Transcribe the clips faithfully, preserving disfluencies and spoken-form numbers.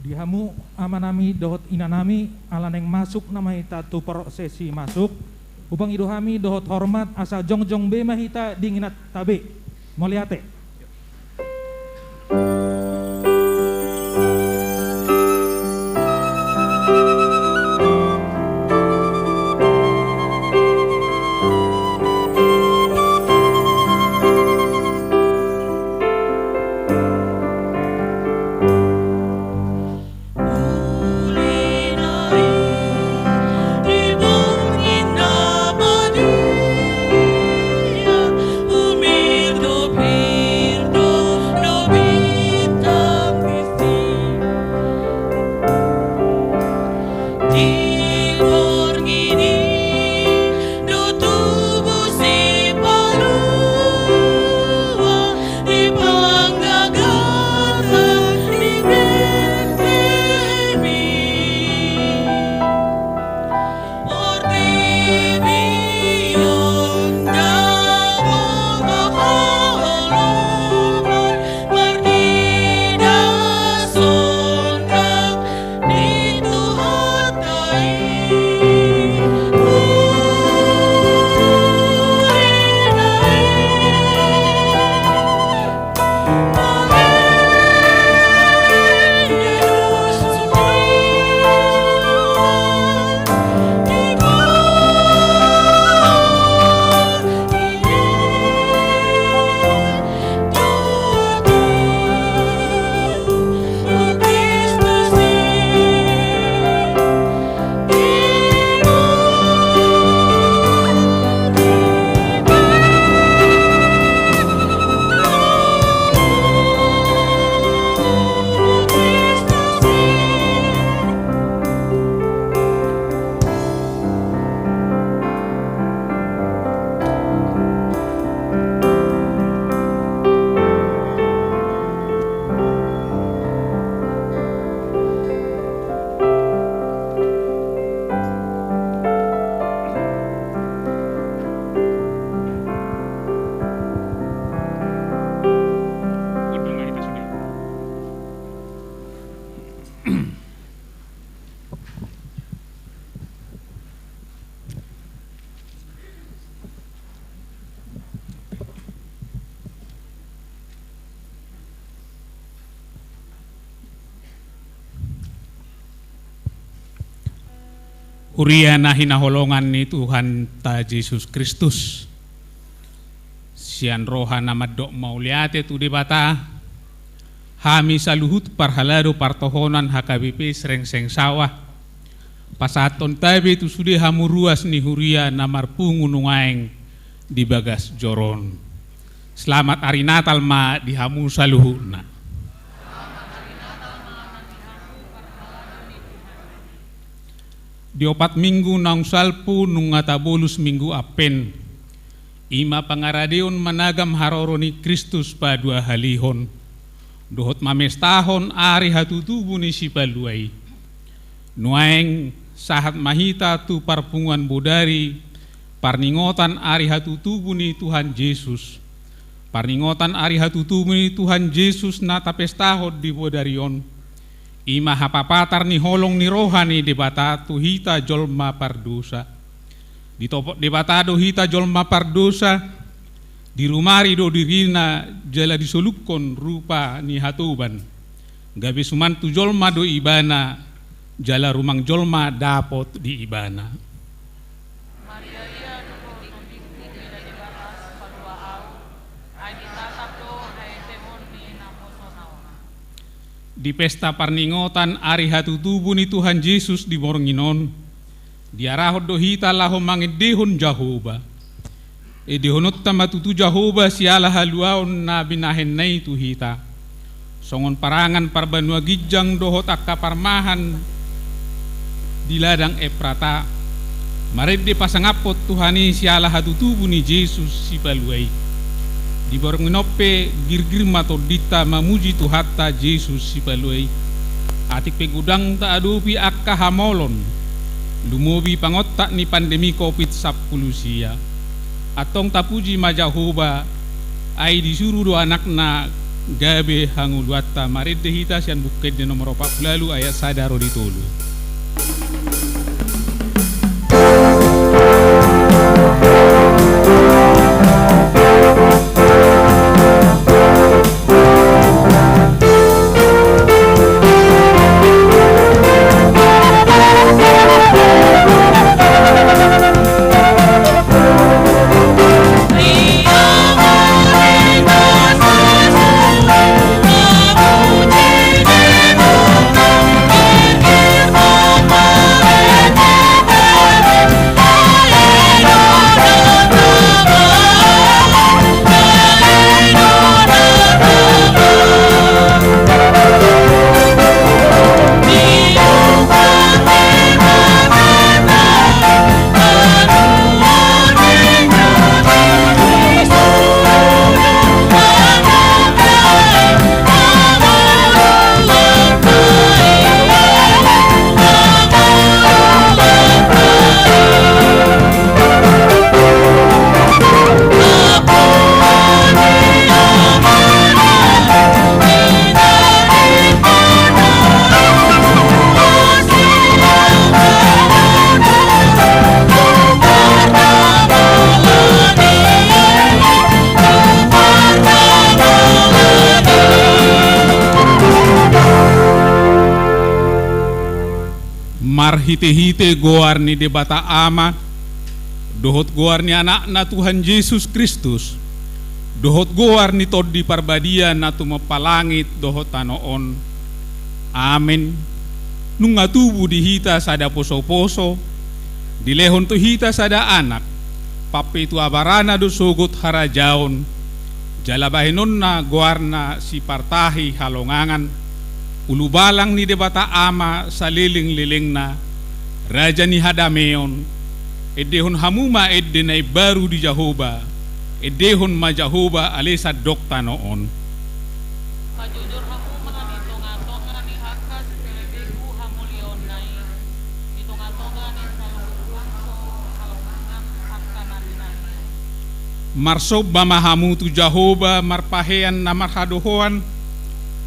Di hamu amanami dohot inanami, ala naeng masuk nama hita tu prosesi masuk, hupangido hami dohot hormat asa jongjong be ma hita di ingananta be. Mauliate. Huria na hinaholongan ni Tuhanta Jesus Kristus, sian roha na mandok mauliate tu Debata, hami saluhut parhalado partohonan H K B P Srengseng Sawah, pasahathon tabe tu sude hamu ruas ni huria na marpungu nuaeng di bagas joro on. Selamat ari Natal ma di hamu saluhutna. Di opat minggu naung salpu nunga tabolus Minggu Advent, i ma pangaradeon managam haroro ni Kristus paduahalihon, dohot mamestahon ari hatutubu ni Sipalua i. Nuaeng sahat ma hita tu parpunguan bodari parningotan ari hatutubu ni Tuhan Jesus. Parningotan ari hatutubu ni Tuhan Jesus na tapestahon di bodari on, i ma hapapatar ni holong ni roha ni Debata tu hita jolma pardosa. Ditopot Debata do hita jolma pardosa, dirumari do dirina jala disolukhon rupa ni hatoban. Gabe suman tu jolma do Ibana, jala rumang jolma dapot di Ibana. Maria, ia do ho tondingku, jala Debata sipalua ahu, ai ditatap do haetehon ni naposo na on. Di pesta parningotan ari hatutubu ni Tuhan Jesus di borngin on, diarahon do hita laho mangendehon Jahowa. Endehononta ma tutu Jahowa siala haluaon na binahenna i tu hita. Songon parangan parbanua ginjang dohot angka parmahan di ladang Efrata, marende pasangaphon Tuhan i siala hatutubu ni Jesus Sipalua i. Di borngin on pe girgir ma tondinta mamuji Tuhanta Jesus Sipalua i. Atik pe godang taadopi angka hamolon, lumobi pangontak ni pandemi Covid sampulu sia. Antong tapuji ma Jahowa, ai disuru do Anakna gabe hangoluanta. Marende hita sian Buku Ende nomor opat pulu ualu ayat sada ro di tolu. Marhitehite goar ni Debata Ama, dohot goar ni Anakna Tuhan Jesus Kristus, dohot goar ni Tondi Parbadia na tumompa langit dohot tano on. Amen. Nunga tubu di hita sada posoposo, dilehon tu hita sada Anak, pampeituabarana do sogot harajaon, jala bahenonna goarna Sipartahi Halongangan, ulubalang ni Debata Ama salelenglelengna, Raja ni hadameon. Endehon hamu ma ende na imbaru di Jahowa, endehon ma Jahowa ale sandok tano on. Pajojor hamu ma di tongatonga ni angka sipelebegu hamulionNa i, di tongatonga ni saluhut bangso halongangan angka na binahenNa i. Marsomba ma hamu tu Jahowa marpahean na marhadohoan,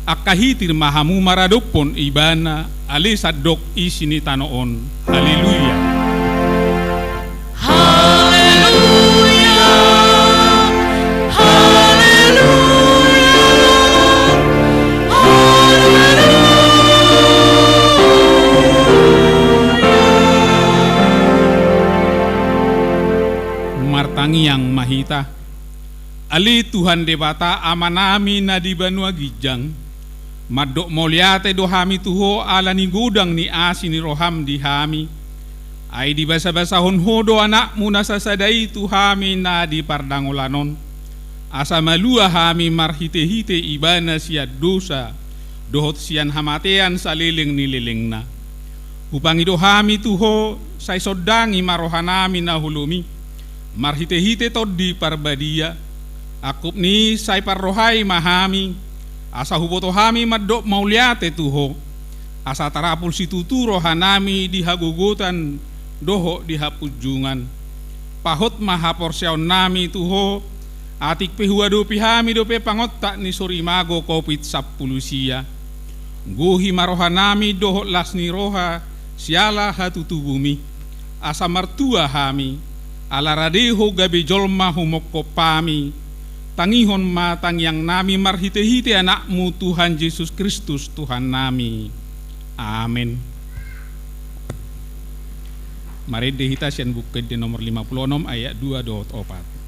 angka hitir ma hamu maradophon Ibana, ale sandok isi ni tano on. Haleluya. Haleluya. Haleluya. Haleluya. Ale Tuhan Debata, Amanami na di banua ginjang, mandok mauliate do hami tu Ho ala ni godang ni asi ni roham di hami. Ai dibasabasahon Ho do Anakmu na sasada i tu hami na di pardangolan on, asa malua hami marhitehite Ibana sian dosa dohot sian hamatean saleleng ni lelengna. Hupangido hami tu Ho, sai sondangi ma rohanami na holom i marhitehite Tondi Parbadia. Angkup ni i sai parrohai ma hami, asa huboto hami mandok mauliate tu Ho, asa tarapul situtu rohanami di hagogotan dohot di hapunjungan. Pahot ma haporseaonnami tu Ho, atik pe huadopi hami dope pangontak ni sorimago Covid sampulu sia. Gohi ma rohanami dohot las ni roha siala hatutubum i, asa martua hami, ala rade Ho gabe jolma humongkop hami. Tangihon ma tangiangnami marhitehite Anakmu Tuhan Jesus Kristus Tuhannami. Amen. Marende hita sian Buku Ende nomor lima pulu onom ayat dua dohot opat.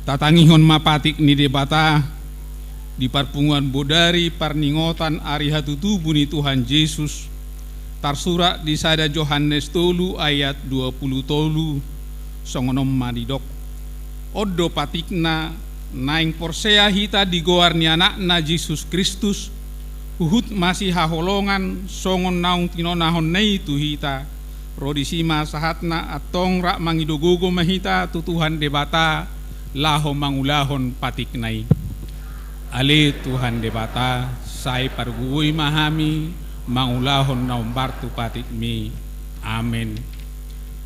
Tatangihon ma patik ni Debata di parpunguan bodari parningotan ari hatutubu ni Tuhan Jesus, tarsurat di sada Johannes tolu ayat dua pulu tolu, songon on ma didok. On do patikna, naeng porsea hita di goar ni Anakna Jesus Kristus, huhut masihaholongan songon naung tinonahonna i tu hita, ro disi ma sahatna, antong rap mangido gogo ma hita tu Tuhan Debata, laho mangulahon patikna i. Ale Tuhan Debata, sai pargogoi ma hami mangulahon na hombar tu patikmi. Amen.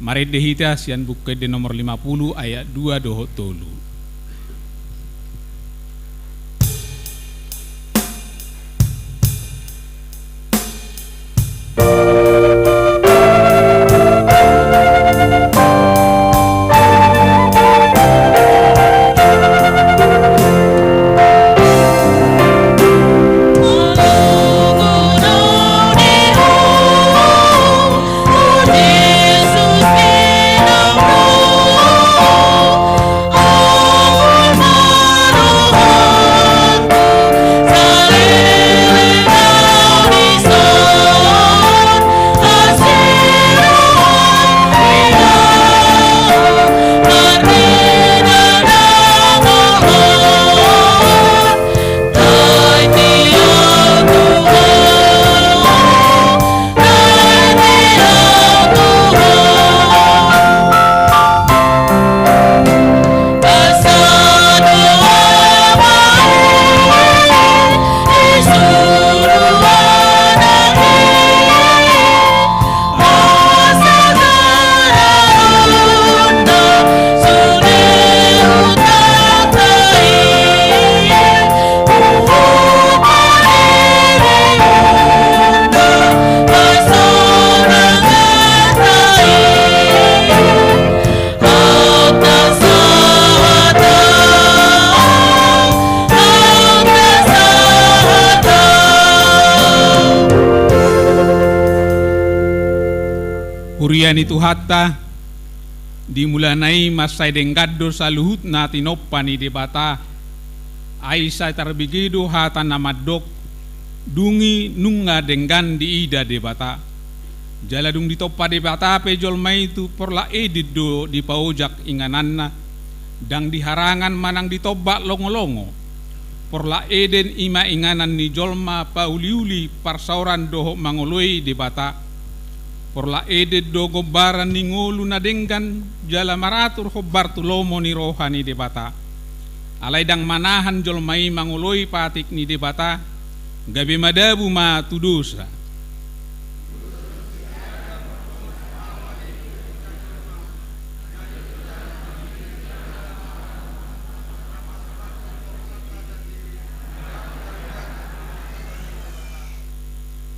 Marende hita sian Buku Ende nomor lima pulu ayat dua dohot tolu. Huria ni Tuhanta, di mulana i mansai denggan do saluhut na tinompa ni Debata, ai sai tarbege do hata na mandok, dung i nunga denggan diida Debata. Jala dung ditompa Debata pe jolma i tu porlak Eden do dipaojak ingananna, ndang di harangan manang di tombak longolongo. Porlak Eden i ma inganan ni jolma pauliuli parsaoran dohot mangoloi Debata. Porlak Eden do gombaran ni ngolu na denggan jala maratur hombar tu lomo ni roha ni Debata. Alai ndang manahan jolma i mangoloi patik ni Debata, gabe madabu ma tu dosa.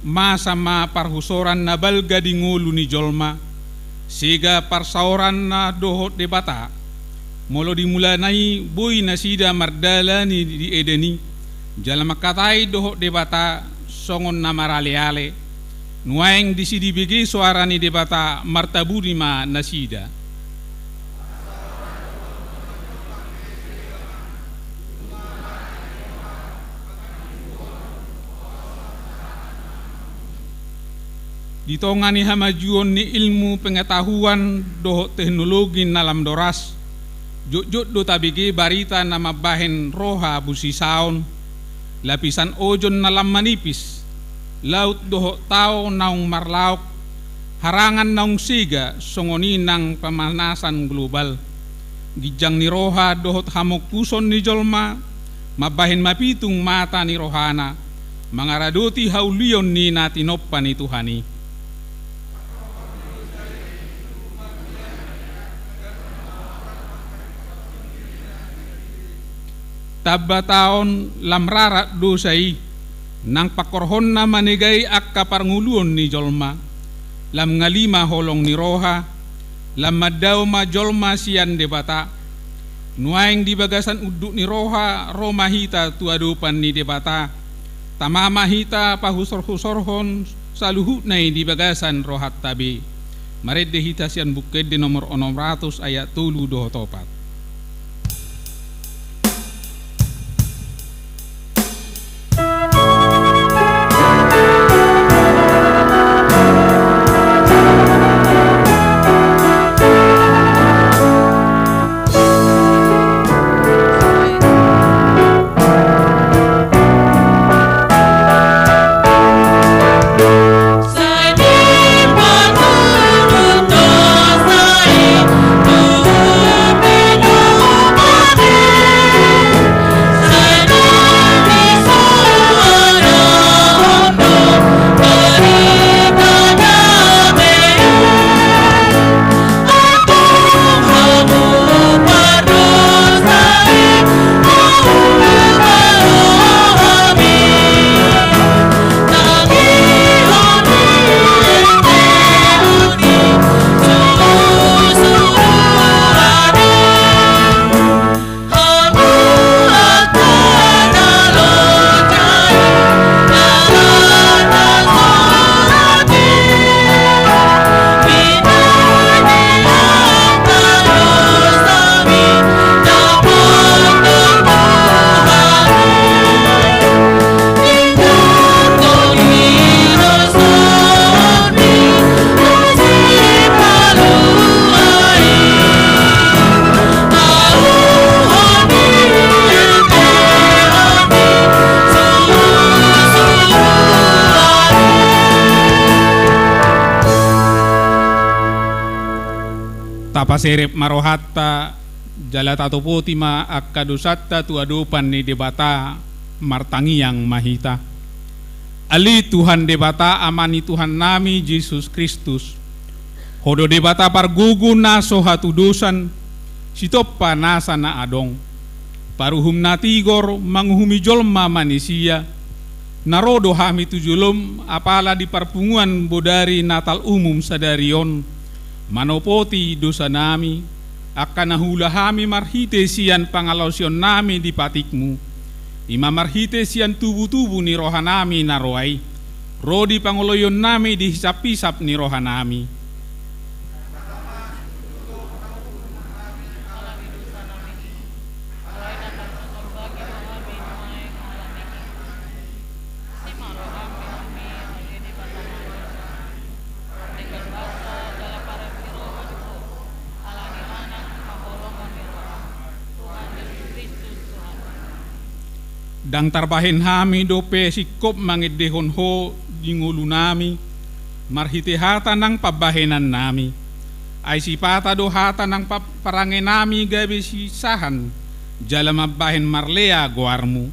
Masa ma parhusoran na balga di ngolu ni jolma, sega parsaoranna dohot Debata. Molo di mulana i boi nasida mardalani di Eden i, jala mangkatai dohot Debata songon na maraleale. Nuaeng disi dibege soara ni Debata, martabuni ma nasida. Di tonga ni hamajuon ni ilmu pengetahuan dohot teknologi na lam doras, jotjot do tabege barita na mambahen roha busisaon, lapisan ojon na lam manipis, laut dohot tao naung marlaok, harangan naung sega, songon i nang pemanasan global. Ginjang ni roha dohot hamongkuson ni jolma mambahen mapitung mata ni rohana, mangaradoti haulion ni na tinompa ni Tuhan i. Tamba taon lam rarat dosa i, nang pangkorhonna manegai angka parngoluon ni jolma. Lam ngali ma holong ni roha, lam mandao ma jolma sian Debata. Nuaeng di bagasan unduk ni roha ro ma hita tu adopan ni Debata. Tama ma hita pahusorhusorhon saluhutna i di bagasan rohanta be. Marende hita sian Buku Ende nomor onom ratus ayat tolu dohot opat. Tapaserep ma rohanta, jala tatopoti ma angka dosanta tu adopan ni Debata, martangiang ma hita. Ale Tuhan Debata, Ama ni Tuhannami Jesus Kristus, Ho do Debata pargogo na so hatudosan, sitompa nasa na adong, paruhum na tigor manguhumi jolma manisia, na ro do hami tu jolom apala di parpunguan bodari Natal umum sadari on, manopoti dosanami, angka na huula hami marhite sian pangalaosionnami di patikmu, i ma marhite sian tubutubu ni rohanami na roa i, ro di pangoloionnami di hisaphisap ni rohanami. Ndang tarbahen hami dope singkop mangendehon Ho di ngolunami, marhite hata nang pambahenannami. Ai sipata do hata nang pa-, parangenami gabe sisahan, jala mambahen marlea goarMu.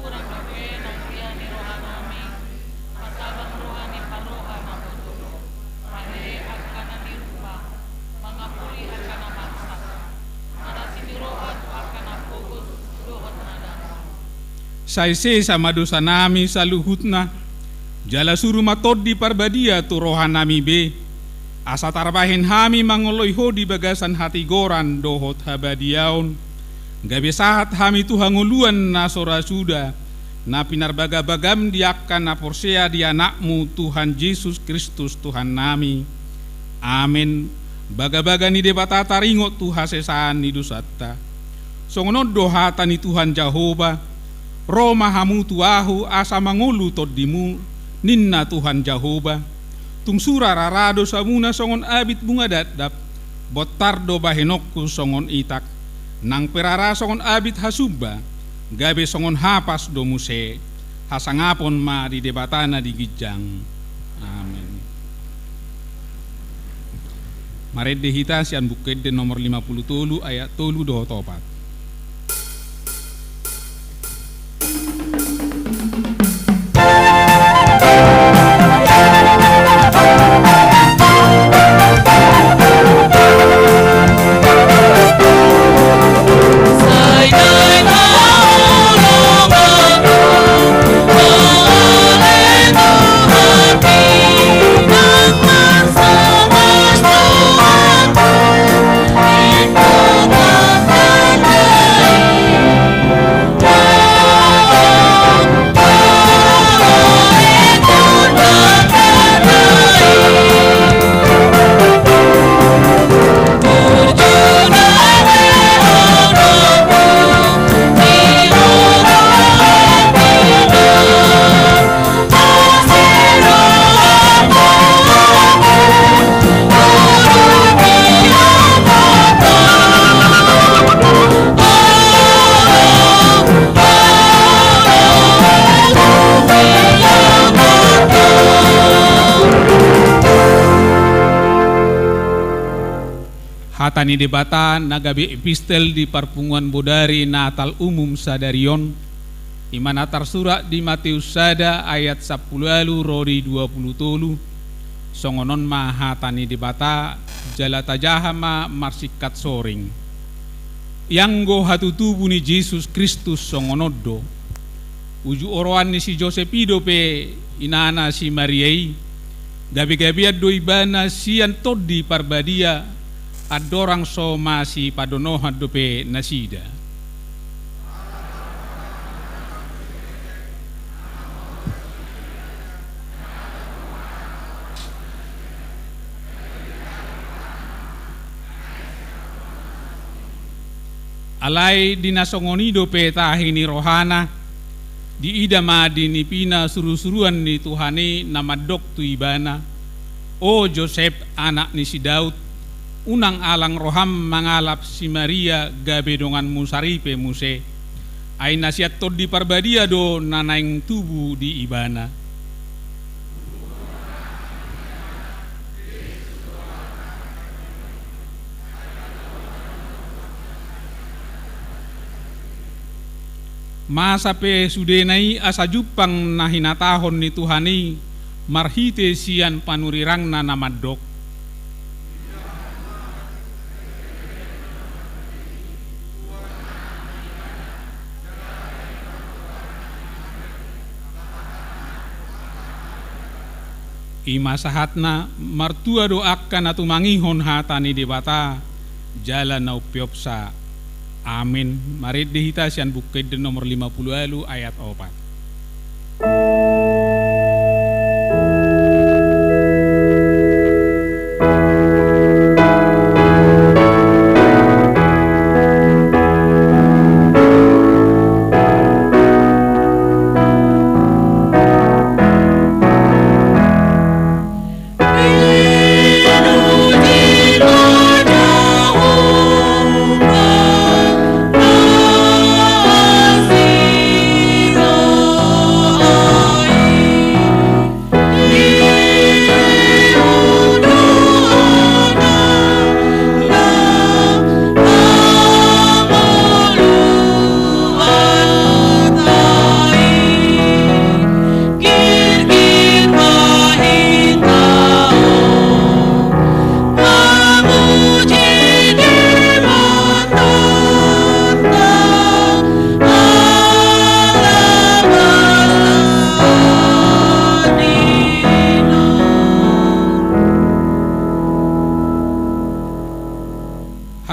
Hurang dope na huria ni rohanami, martabang roha ni parroha na botul, mahere angka na nirupa, mangapuli angka na maksak, marasi ni roha tu angka na pogos dohot na dangol. Sai sesa ma dosanami saluhutna, jala suru ma Tondi Parbadia tu rohanami be, asa tarbahen hami mangoloi Ho di bagasan hatigoran dohot habadiaon, gabe sahat hami tu hangoluan na so ra suda, na pinarbagabagaM di angka na porsea di AnakMu Tuhan Jesus Kristus Tuhannami. Amen. Bagabaga ni Debata taringot tu hasesaan ni dosanta. Songon on do hata ni Tuhan Jahowa: Ro ma hamu tu Ahu asa mangolu TondiMu, ninna Tuhan Jahowa. Tung sura rara dosamuna songon abit bunga dakdak, bontar do bahenonku songon itak, nang pe rara songon abit hasumba, gabe songon hapas do muse. Hasangapon ma di Debata na di ginjang. Amen. Marende hita sian Buku Ende nomor lima pulu tolu, ayat tolu dohot opat. Hata ni Debata na gabe epistel di parpunguan bodari Natal umum sadari on, i ma na tarsurat di Mateus sada ayat sampulu ualu ro di dua pulu tolu. Songon on ma hata ni Debata, jala tajaha ma marsingkat soring. Ianggo hatutubu ni Jesus Kristus songon on do. Uju oroan ni si Josep i dope inana si Maria i, gabegabean do ibana sian Tondi Parbadia, andorang so masipadonohan dope nasida. Alai di na songon i dope tahi ni rohana, diida ma di nipina surusuruan ni Tuhan i na mandok tu ibana: O Josep, anak ni si Daud, unang alang roham mangalap si Maria gabe donganmu saripe muse. Ai na sian Tondi Parbadia do na naeng tubu di ibana. Masa pe sudena i asa jumpang na hinatahon ni Tuhan i marhite sian panurirangna na mandok: I ma sahatna, martua do angka na tumangihon hata ni Debata jala na umpeopsa. Amen. Marende hita sian Buku Ende nomor lima pulu ualu ayat opat.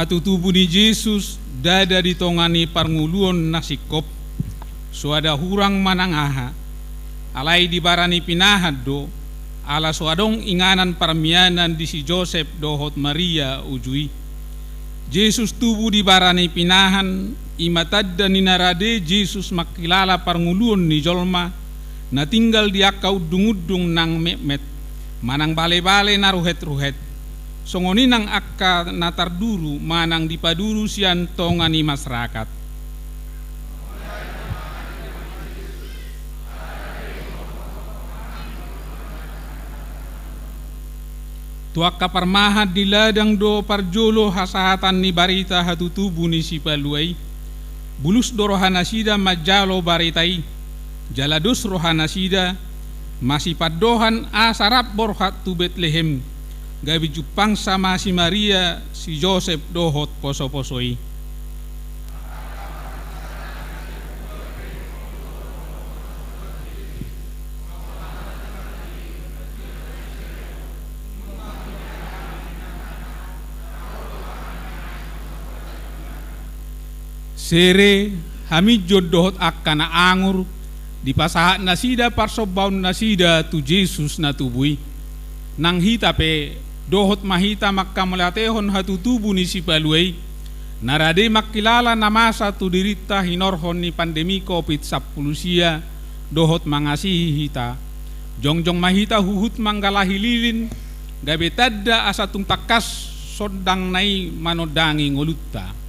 Hatutubu ni Jesus ndada di tonga ni parngoluon na singkop, so ada hurang manang aha, alai di bara ni pinahan do, ala so adong inganan parmianan di si Josep dohot Maria uju i. Jesus tubu di bara ni pinahan, i ma tanda ni na rade Jesus mangkilala parngoluon ni jolma na tinggal di angka undung-undung nang metmet, manang bale-bale na ruhet-ruhet. Songon i nang angka na tarduru manang dipaduru sian tonga ni masyarakat. Tu angka parmahan ni ladang do parjolo hasahatan ni barita hatutubu ni Sipalua i. Bulus do rohanasida manjalo barita i, jala dos rohanasida, masipandohan asa rap borhat tu Betlehem, gabe jumpangsa ma si Maria, si Josep dohot poso-poso i. Sere, haminjon dohot angka na angur, dipasahat nasida parsombaon nasida tu Jesus na tubu i. Nang hita pe, dohot ma hita mangkamauliatehon hatutubu ni Sipalua i, na rade mangkilala na masa tu dirinta hinorhon ni pandemi Covid sampulu sia, dohot mangasihi hita. Jongjong ma hita huhut manggalahi lilin, gabe tanda asa tung tangkas sondangna i manondangi ngolunta.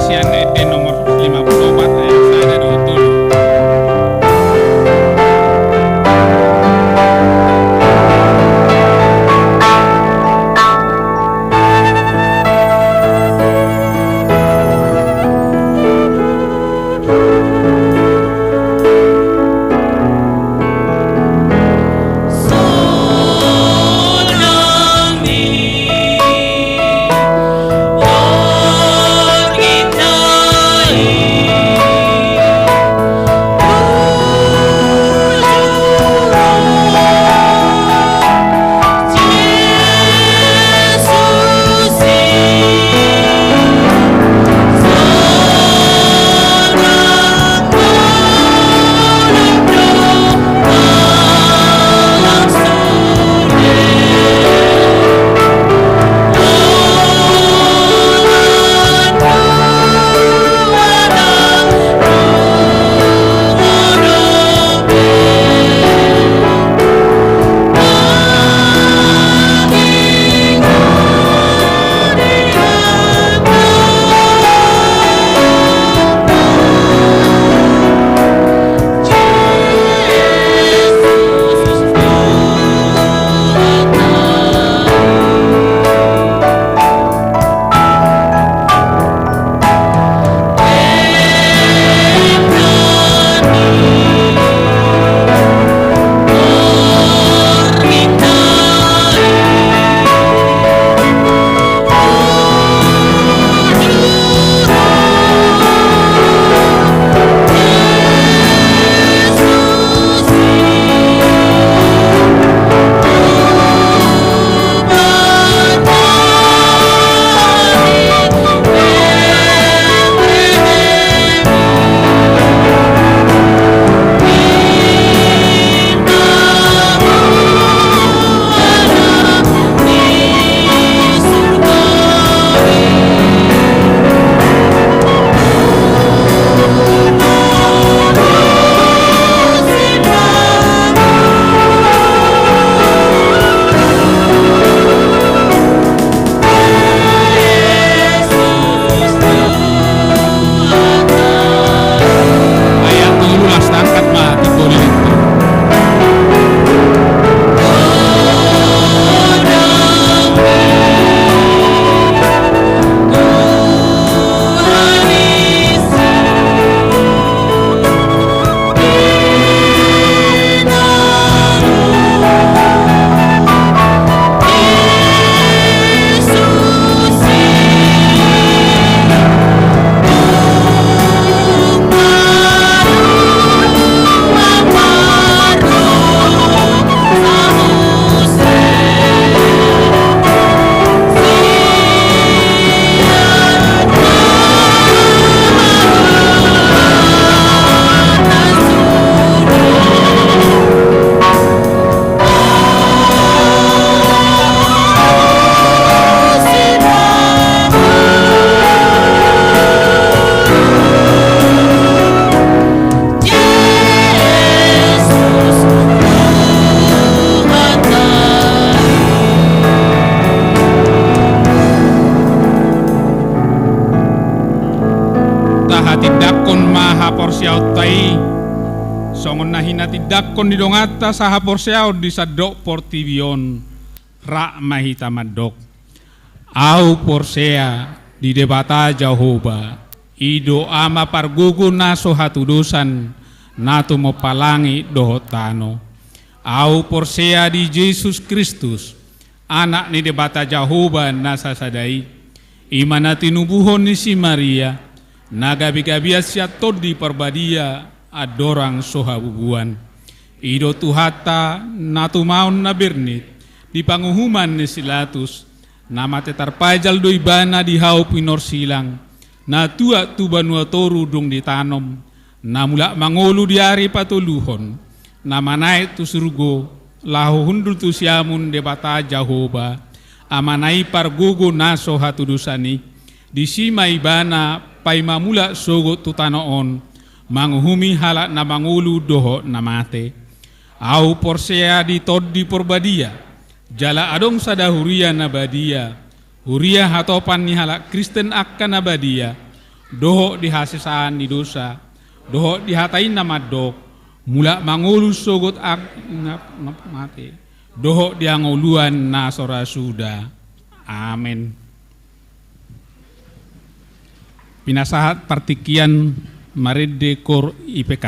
Sian Ende nomor lima puluh opat ayat sada dohot tolu. Ayat tolu las, tangkas ma timboli. Tahatindangkon ma haporseaonta i, songon na hinatindangkon ni donganta sahaporseaon di sandok portibi on. Rap ma hita mandok. Ahu porsea di Debata Jahowa, i do Ama pargogo na so hatudosan, na tumompa langit dohot tano. Ahu porsea di Jesus Kristus, Anak ni Debata Jahowa na sasada i, i ma na tinubuhon ni si Maria, na gabegabean sian Tondi Parbadia andorang so habubuan. I do Tuhanta, na tumaon na bernit di panguhuman ni si Pilatus, na mate tarpajal do Ibana di hau pinorsilang, na tuat tu banua toru dung ditanom, na mulak mangolu di ari patoluhon, na manaek tu surgo, laho hundul tu siamun Debata Jahowa, Amana i pargogo na so hatudosan i, disi ma Ibana paima mulak sogot tu tano on, manguhumi halak na mangolu dohot na mate. Ahu porsea di Tondi Parbadia, jala adong sada huria na badia, huria hatopan ni halak Kristen angka na badia, dohot di hasesaan ni dosa, dohot di hata i na mandok, mulak mangolu sogot angka na mate, dohot di hangoluan na so ra suda. Amen. Pinasahat partingkian marende KOR I P K.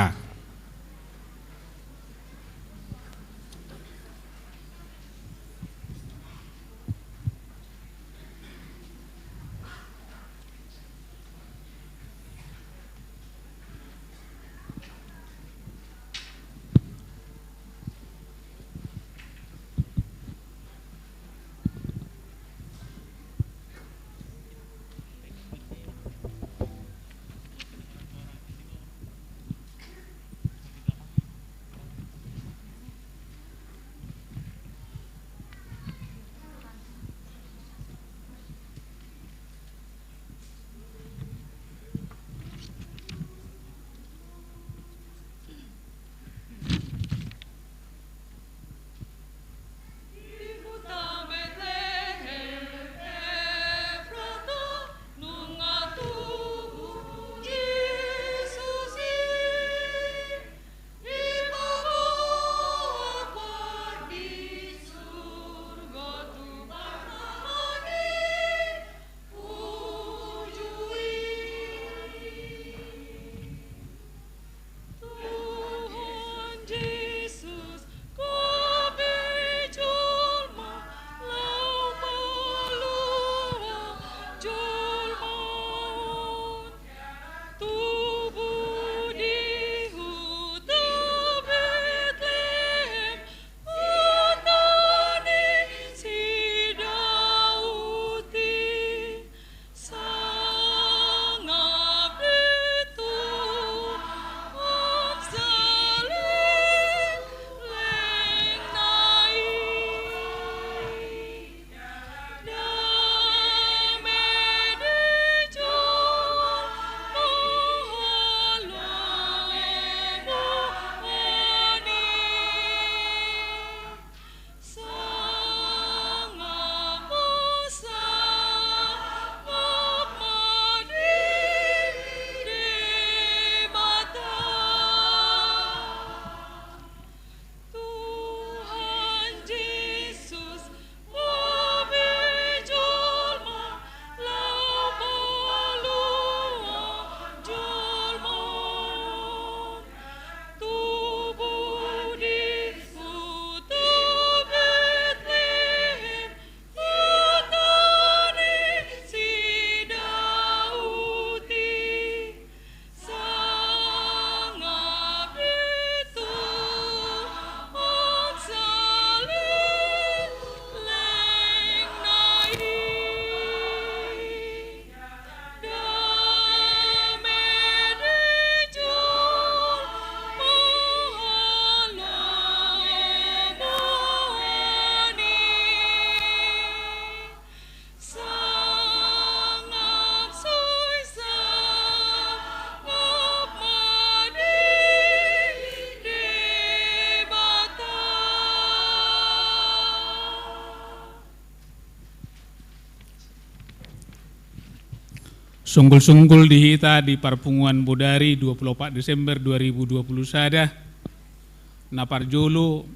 Songgol-songgol di hita di parpunguan Bodari, dua puluh opat Desember dua ribu dua puluh sada. Na parjolo,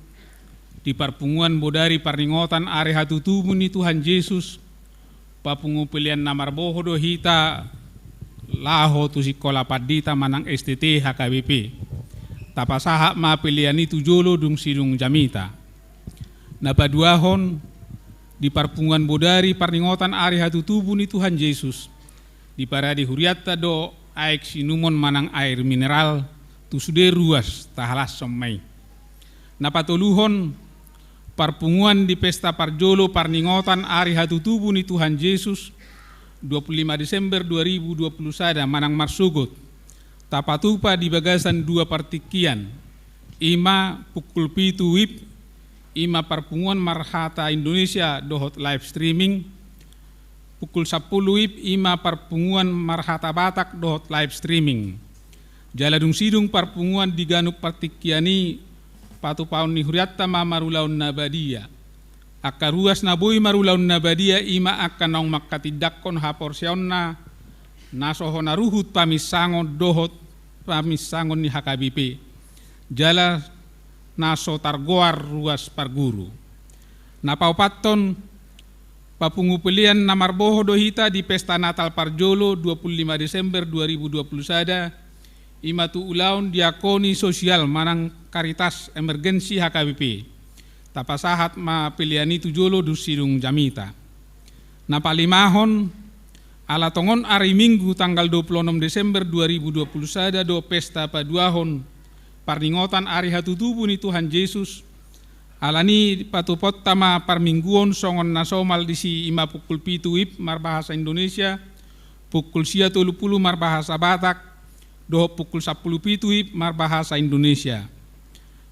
di parpunguan Bodari parningotan ari hatutubu ni Tuhan Jesus, papungu pelean na marboho do hita laho tu Sikola Pandita manang S T T H K B P. Tapasahat ma pelean i tu jolo dung sidung jamita. Na paduahon, di parpunguan Bodari parningotan ari hatutubu ni Tuhan Jesus, diparade hurianta do aek siinumon manang air mineral tu sude ruas, tahalashon ma i. Na patoluhon, parpunguan di pesta parjolo parningotan ari hatutubu ni Tuhan Jesus, dua puluh lima Desember dua ribu dua puluh sada manang marsogot, tapatupa di bagasan dua partingkian, i ma pukul pitu WIB, i ma parpunguan marhata Indonesia dohot live streaming, pukul sampulu WIB, i ma parpunguan marhata Batak dohot live streaming. Jala dung sidung parpunguan di ganup partingkian i, patupaon ni hurianta ma marulaon na badia. Angka ruas na boi marulaon na badia i ma angka naung manghatindanghon haporseaonna na so hona ruhut paminsangon dohot paminsangon ni H K B P, jala na so targoar ruas parguru. Na paopathon, papungu pelean na marboho do hita di pesta Natal parjolo dua puluh lima Desember dua ribu dua puluh sada, i ma tu ulaon diakoni sosial manang karitas emergensi H K B P. Tapasahat ma pelean i tu jolo dung sidung jamita. Na palimahon, ala tongon ari Minggu tanggal dua puluh onom Desember dua ribu dua puluh sada do pesta paduahon parningotan ari hatutubu ni Tuhan Jesus. Alani patupaonta ma parmingguon songon na somal disi, i ma pukul pitu WIB marbahasa Indonesia, pukul sia tolu pulu marbahasa Batak, dohot pukul sampulu pitu WIB marbahasa Indonesia.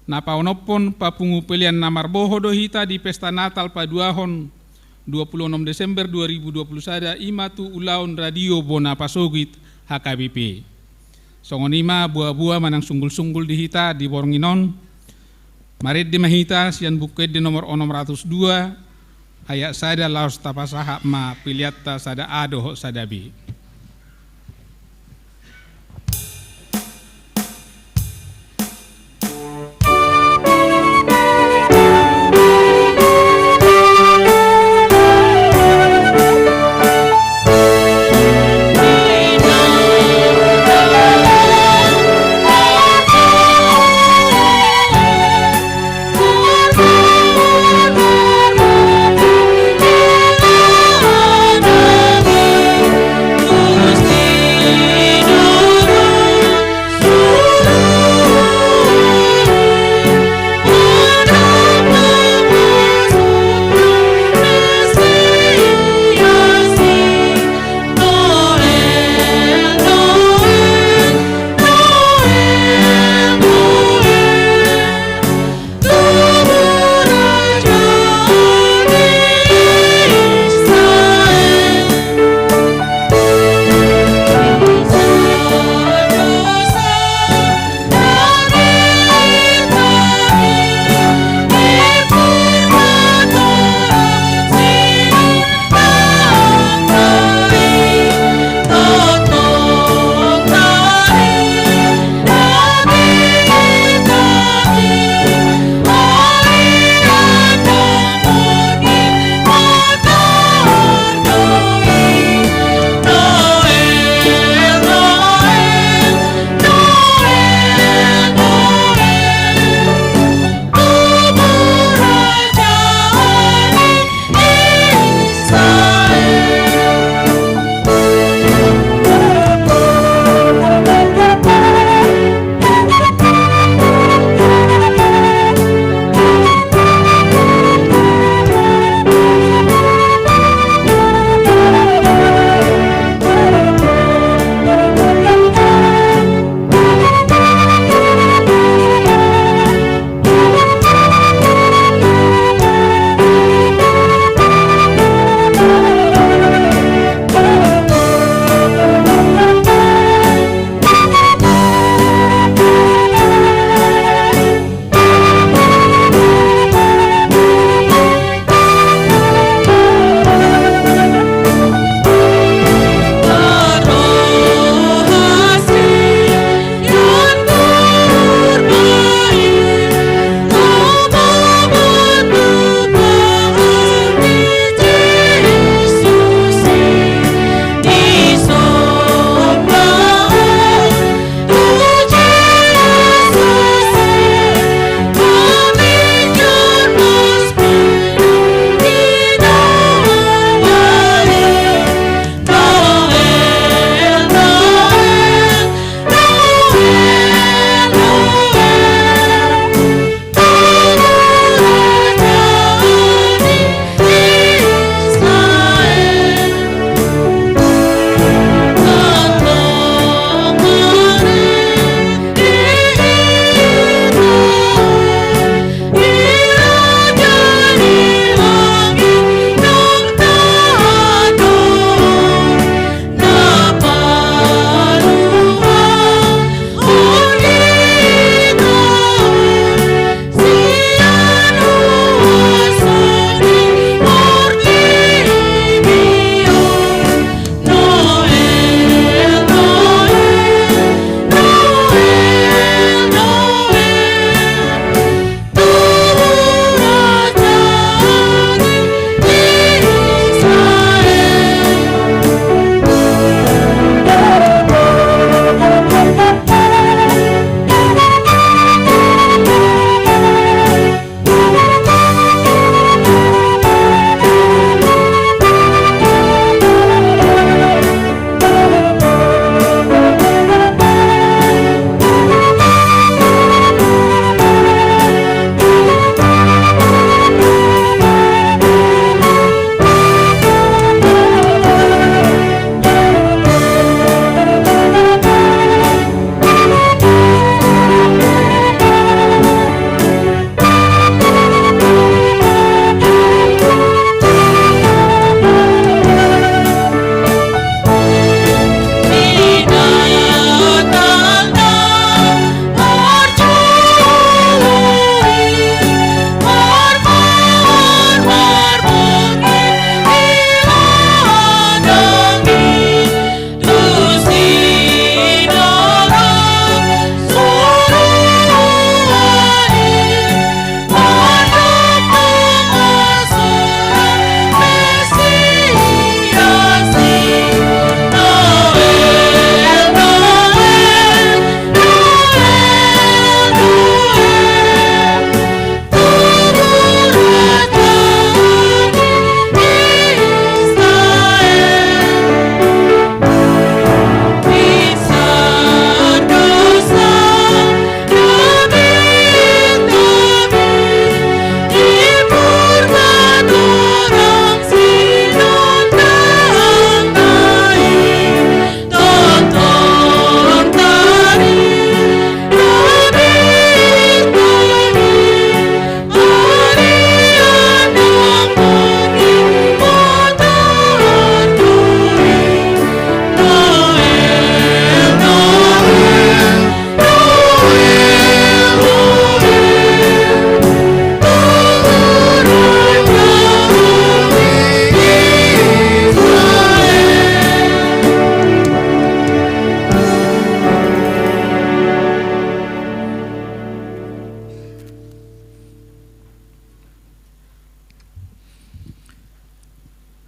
Na paonomhon, papungu pelean na marboho do hita di pesta Natal paduahon dua puluh onom Desember dua ribu dua puluh sada, i ma tu ulaon Radio Bona Pasogit H K B P. Songon i ma boa-boa manang sunggul-sunggul di hita di borngin on. Marende ma hita sian Buku Ende nomor onom ratus dua, ayat sada, laos tapasahat ma peleanta sada A dohot sada B.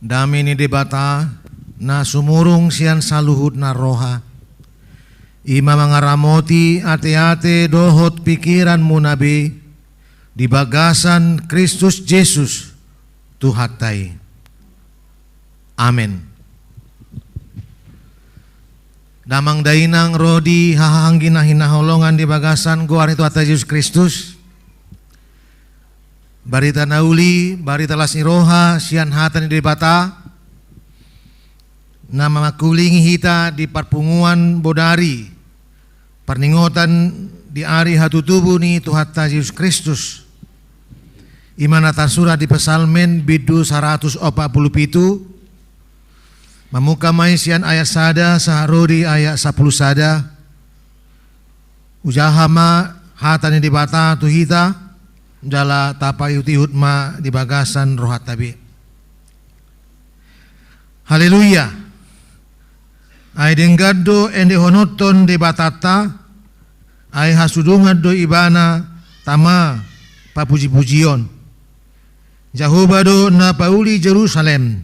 Dame ni Debata, na sumurung sian saluhut na roha, i ma mangaramoti ateate dohot pingkiranmuna be di bagasan Kristus Jesus, Tuhanta i. Amen. Damang dainang ro di hahaanggi na hinaholongan di bagasan goar ni Tuhanta Jesus Kristus, barita na uli, barita las ni roha sian hata ni Debata, na mangkulingi hita di parpunguan bodari, parningotan di ari hatutubu ni Tuhanta Jesus Kristus. I ma na tarsurat di Psalmen bindu saratus opat pulu pitu, mamungka ma i sian ayat sada sahat ro di ayat sampulu sada. Hujaha ma hata ni Debata tu hita, jala tapaihut-ihut ma di bagasan rohanta be. Haleluya. Ai denggan do endehononhon Debatanta, ai hasudungan do Ibana tama papuji-pujion. Jahowa do na pauli Jerusalem,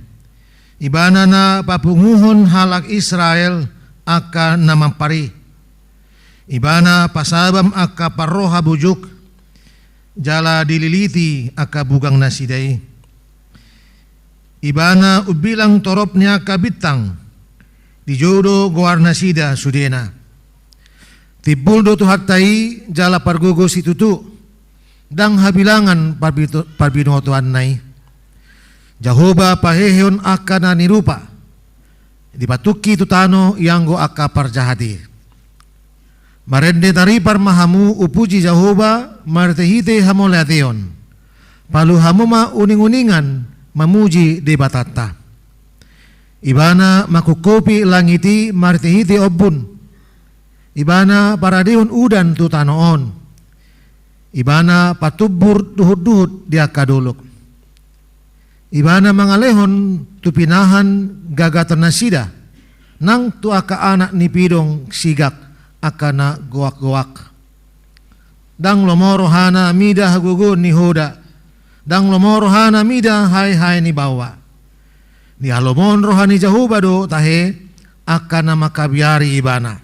Ibana na papunguhon halak Israel angka na mampar i. Ibana pasabam angka parroha bujung, jala dililiti angka bugang nasida i. Ibana umbilang torop ni angka bintang, dijou do goar nasida sudena. Timbul do Tuhanta i jala pargogo situtu, ndang habilangan parbito-, parbinotoanna i. Jahowa pahehehon angka na nirupa, dipatungki tu tano ianggo angka parjahat i. Marende taripar ma hamu, hupuji Jahowa marhite-hite hamauliateon. Palu hamu ma uning-uningan mamuji Debatanta. Ibana mangkuphupi langit i marhite-hite ombun. Ibana paradehon udan tu tano on. Ibana patumbur duhut-duhut di angka dolok. Ibana mangalehon tu pinahan gagaton nasida, nang tu angka anak ni pidong sigak angka na goak-goak. Ndang lomo rohana mida hagogoon ni hoda, ndang lomo rohana mida hae-hae ni baoa. Dihalomohon roha ni Jahowa do tahe angka na mangkabiari Ibana,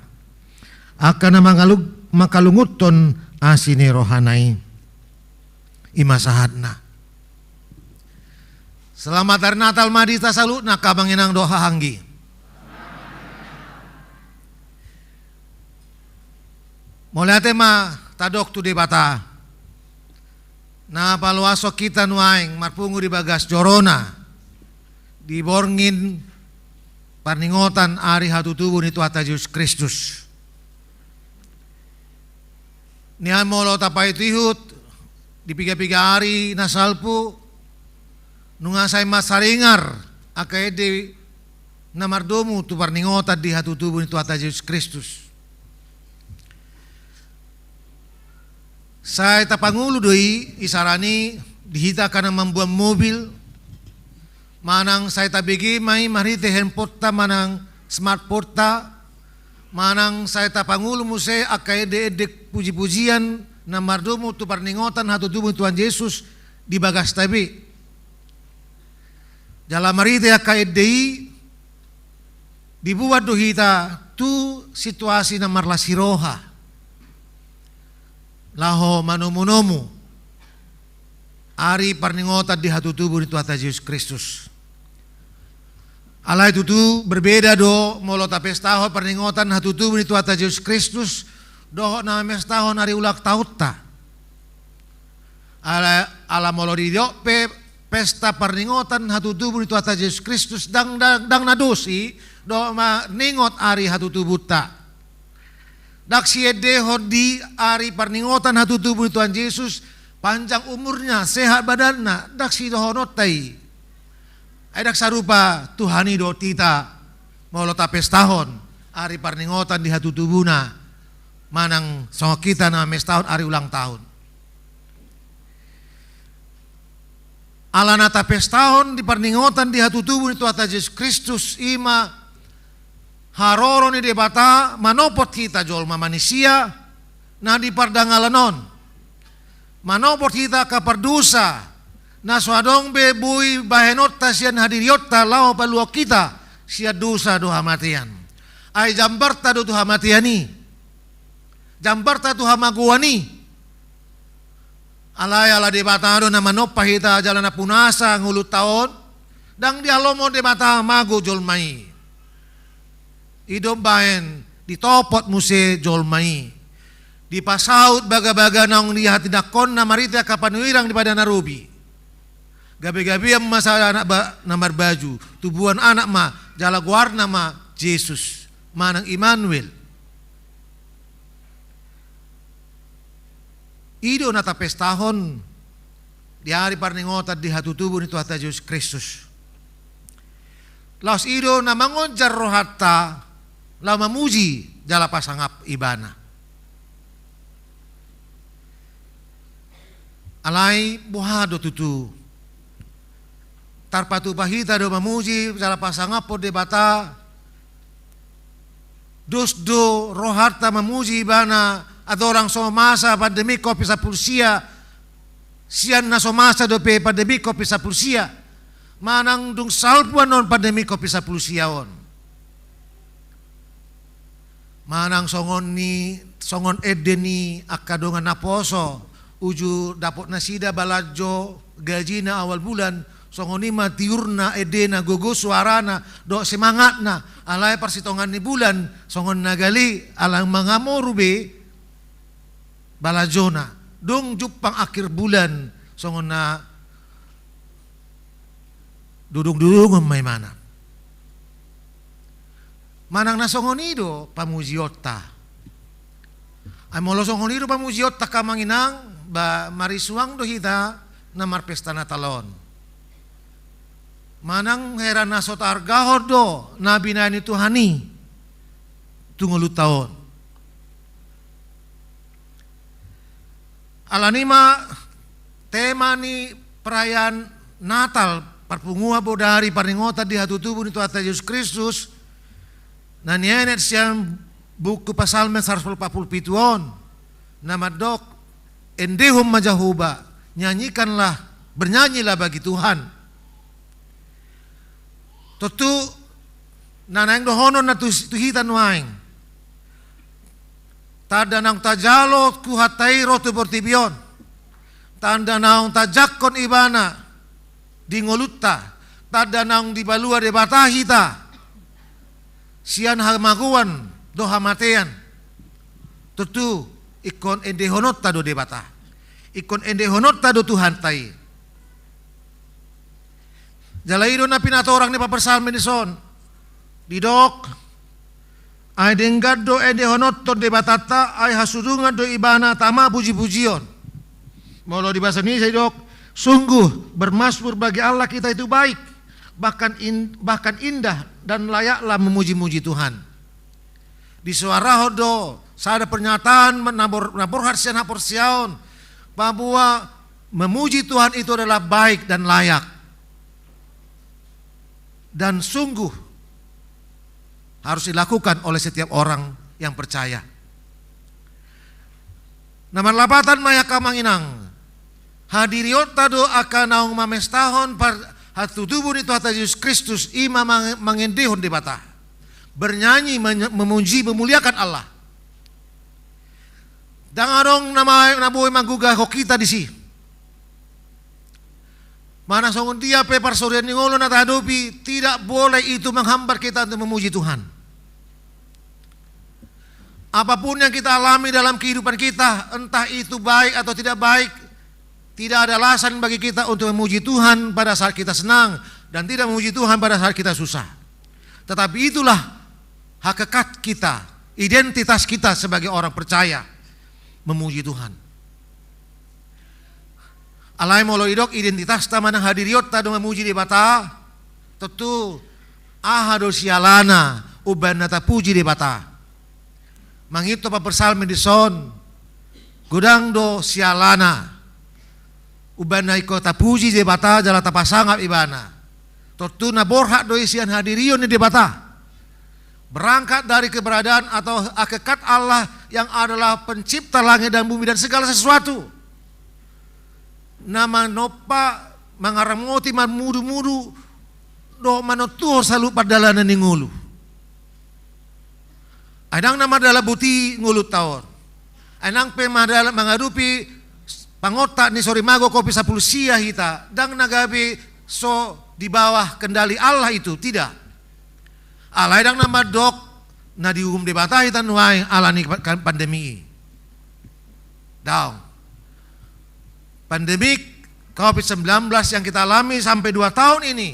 angka na mangalung-, mangkalungunhon asi ni rohana i. I ma sahatna. Selamat Hari Natal ma di hita saluhutna, angka amang inang dohot hahaanggi. Mauliate ma tadok tu Debata, na paloashon hita nuaeng marpungu di bagas joroNa di borngin parningotan ari hatutubu ni Tuhanta Jesus Kristus. Nian molo tapaihut-ihut di piga-piga ari na salpu, nunga sai masaringar angka ende na mardomu tu parningotan di hatutubu ni Tuhanta Jesus Kristus. Sai tapangolu do i, isarana i di hita angka na mamboan mobil, manang sai tabege ma i marhite handphoneta manang smartphoneta, manang sai tapangolu muse angka ende-ende puji-pujian na mardomu tu parningotan hatutubu ni Tuhan Jesus di bagasta be. Jala marhite angka ende i, dibuat do hita tu situasi na marlas ni roha laho manomu-nomu ari parningotan di hatutubu ni Tuhanta Jesus Kristus. Alai tutu berbeda do molo tapestahon parningotan hatutubu ni Tuhanta Jesus Kristus dohot na mamestahon ari ulang tahunta. Ala, ala molo didok pe pesta parningotan hatutubu ni Tuhanta Jesus Kristus, ndang, ndang, ndang na dos i dohot maningot ari hatutubunta. Ndang siendehon di ari parningotan hatutubu ni Tuhan Jesus, panjang umurnya, sehat badanna, ndang sidohononta i. Ai ndang sarupa Tuhan i dohot hita molo tapestahon ari parningotan di hatutubuna, manang songon hita na mamestahon ari ulang tahun. Ala na tapestahon di parningotan di hatutubu ni Tuhanta Jesus Kristus, i ma haroro ni Debata manopot hita jolma manisia na di pardangalan on, manopot hita angka pardosa Na so adong be boi bahenonta sian hadirionta laho paluahon hita sian dosa dohot hamatean. Ai jambarta do tu hamatean i, jambarta tu hamagoan i. Alai ala Debata do na manompa hita jala na punasa ngolunta on, ndang dihalomohon Debata mago jolma i. I do umbahen ditopot muse jolma i, dipasaut bagabaga naung dihatindanghonna marhite angka panurirang di pada na robi. Gabegabean ma sada anak ba-, na marbaju, tubuan anak ma, jala goarna ma Jesus manang Immanuel. I do na tapestahon di ari parningotan di hatutubu ni Tuhanta Jesus Kristus. Laos i do na mangonjar rohanta laho mamuji jala pasangap Ibana. Alai boha do tutu? Tarpatupa hita do mamuji jala pasangaphon Debata? Dos do rohanta mamuji Ibana andorang so masa pandemi covid sampulu sia, sian na so masa dope pandemi covid sampulu sia, manang dung salpu annon pandemi covid sampulu sia on? Manang songon ni, songon ende ni angka dongan naposo, uju dapot nasida balanjo gajina awal bulan, songon i ma tiurna, endena, gogo suarana dohot semangatna, alai parsitongaan ni bulan songon na gale, ala mangamoru be balanjona. Dung jumpang akhir bulan songon na dudungdudungon ma imana. Manang na songon i do pamujionta? Ai molo songon i do pamujionta, angka amang inang, ba marisuang do hita na marpesta Natal on? Manang hera na so taargahon do na binahen ni Tuhan i tu ngolunta on? Alani i ma tema ni perayaan Natal, parpunguan bodari parningotan di hatutubu ni Tuhanta Jesus Kristus, na nienet sian buku Psalmen saratus ualu pulu pitu on, na mandok, "Endehon ma Jahowa, nyanyikanlah, bernyanyilah bagi Tuhan." Tontu na naeng dohononna tu, tu hita nuaeng, tanda naung tajalo Tuhanta i ro tu portibi on, tanda naung tajangkon Ibana di ngolunta, tanda naung dipalua Debata hita sian hamagoan dohot hamatean. Tontu ingkon endehononta do Debata, ingkon endehononta do Tuhanta i. Jala i do na pinatorang ni parpsalmen dison, didok, "Ai denggan do endehononhon Debatanta, ai hasudungan do Ibana tama pujipujion." Molo di bahasa Indonesia didok, "Sungguh bermasmur bagi Allah kita itu baik, bahkan in-, bahkan indah dan layaklah memuji-muji Tuhan." Disoarahon do sada pernyataan na bor-, na borhat sian haporseaon, bahwa memuji Tuhan itu adalah baik dan layak, dan sungguh harus dilakukan oleh setiap orang yang percaya. Na marlapatan ma i, angka amang inang, hadirionta do angka naung mamestahon par-, hatutubu ni Tuhanta Jesus Kristus, i ma mang-, mangendehon Debata. Bernyanyi, menye-, memuji, memuliakan Allah. Ndang adong na ma-, na boi manggugahon hita disi. Manang songon dia pe parsorian ni ngolu na tahadopi, tidak boleh itu menghambat kita untuk memuji Tuhan. Apapun yang kita alami dalam kehidupan kita, entah itu baik atau tidak baik, tidak ada alasan bagi kita untuk memuji Tuhan pada saat kita senang, dan tidak memuji Tuhan pada saat kita susah. Tetapi itulah hakikat kita, identitas kita sebagai orang percaya, memuji Tuhan. Alai molo didok identitasta manang hadirionta do mamuji Debata, tontu aha do sialana umbahen na tapuji Debata? Mangihuthon parpsalmen dison, godang do sialana umbahen na ingkon tapuji Debata jala tapasangap Ibana. Tontu na borhat do i sian hadirion ni Debata. Berangkat dari keberadaan atau hakikat Allah yang adalah pencipta langit dan bumi dan segala sesuatu. Na manompa, mangaramoti, marmudu-mudu dohot manontuhon saluhut pardalanan ni ngolu. Ai ndang na mardalan boti ngolunta on. Ai nang pe mardalan mangadopi pangontak ni sorimago covid sampulu sia hita, ndang na gabe so di bawah kendali Allah itu, tidak. Alai ndang na mandok na diuhum Debata hita nuaeng ala ni pandemi i. Daong. Pandemi covid sembilan belas yang kita alami sampai dua tahun ini,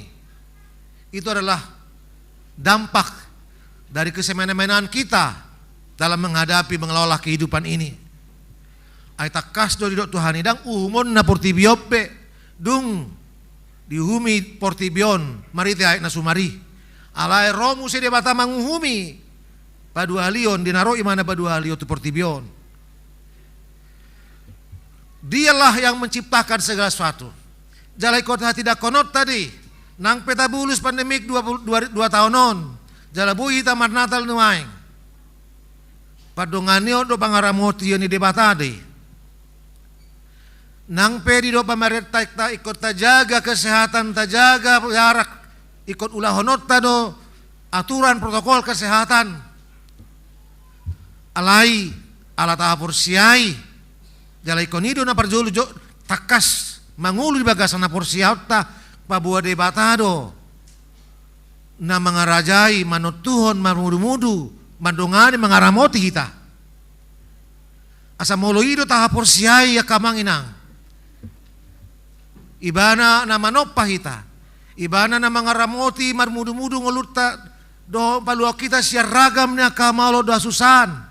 itu adalah dampak dari kesemena-menaan kita dalam menghadapi, mengelola kehidupan ini. Ai tangkas do didok Tuhan i, ndang uhumonna portibi on be, dung diuhumi portibi on marhite aek na sumar i. Alai ro muse Debata manguhumi paduahalion, di na ro ibana paduahalion tu portibi on. Dialah yang menciptakan segala sesuatu. Jala ingkon hatindangkononta do i, nang pe tabulus pandemi dua puluh dua, dua taon on, jala boi hita marnatal nuaeng. Pandonganion dohot pangaramotion ni Debata do i. Nang pe didok pamarenta, ingkon tajaga kesehatan, tajaga jarak, ingkon ulahononta do aturan protokol kesehatan. Alai ala tahaporseai, jala ingkon i do na parjolo jo, tangkas mangolu di bagasan haporseaonta, paboa Debata do na mangarajai, manontuhon, marmudu-mudu, mandongani, mangaramoti hita. Asa molo i do tahaporseai angka amang inang, ibana na manompa hita, ibana na mangaramoti, marmudu-mudu ngolunta dohot paluahon hita sian ragam ni angka malo dohot hasusaan.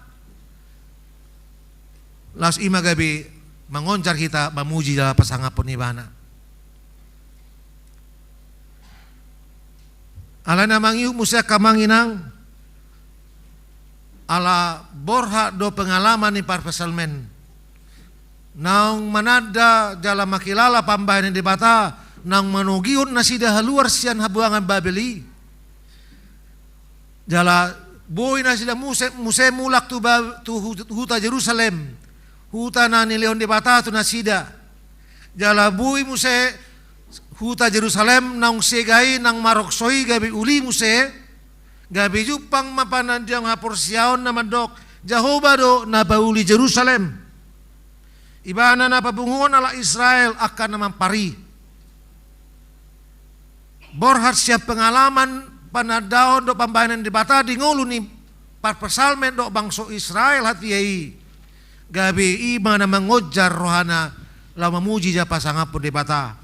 Laos i ma gabe mangonjar hita mamuji jala pasangaphon ibana. Alai na mangihut muse angka amang inang, ala borhat do pengalaman ni parpsalmen naung mananda jala mangkilala pambahenan ni Debata, naung manogihon nasida haluar sian habuangan Babel i. Jala boi nasida muse, muse mulak tu, tu huta Jerusalem, huta na nilehon Debata tu nasida. Jala boi muse huta Jerusalem naung sega i, naung marokso i gabe uli muse, gabe jumpang ma panandiang haporseaon na mandok, Jahowa do na pauli Jerusalem. Ibana na papunguhon halak Israel angka na mampar i. Borhat sian pengalaman panandaon dohot pambahenan ni Debata di ngolu ni parpsalmen dohot bangso Israel hatiha i, gabe i ma na mangonjar rohana laho mamuji jala pasangaphon Debata.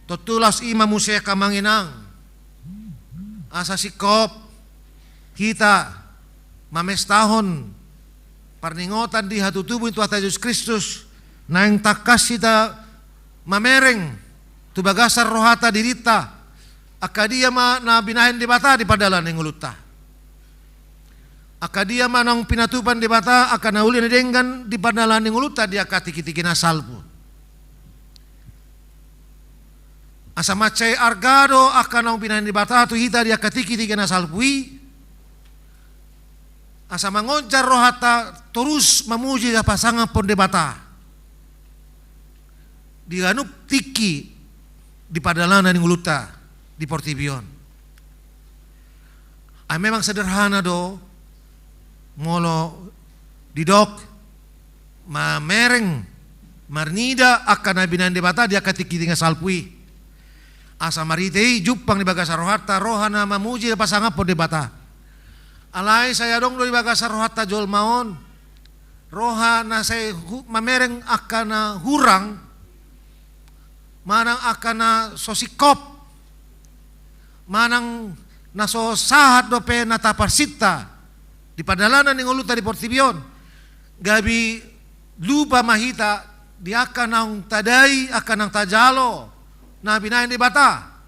Tontu laos i ma muse angka amang inang, asa singkop hita mamestahon parningotan di hatutubu ni Tuhanta Jesus Kristus, naeng tangkas hita mamereng tu bagasan rohanta, dirinta, angka dia ma na binahen Debata di pardalanan ni ngolunta. Angka dia ma naung pinatupa Debata angka na uli na denggan di pardalanan ni ngolunta di angka tingki-tingki na salpu. Asa mansai arga do angka naung binahen Debata tu hita di angka tingki-tingki na salpu i, asa mangonjar rohanta torus mamuji jala pasangaphon Debata di ganup tingki di pardalanan ni ngolunta di portibi on. Ai memang sederhana do molo didok mamereng, marnida angka na binahen Debata di angka tingki-tingki na salpu i. Asa marhite i jumpang di bagasan rohanta roha na mamuji jala pasangaphon Debata. Alai sai adong do di bagasan rohanta jolma on roha na sai hu-, mamereng angka na hurang, manang angka na so singkop, manang na so sahat dope na taparsinta di pardalanan ni ngolunta di portibi on, gabe lupa ma hita di angka naung tadai, angka naung tajalo na binahen Debata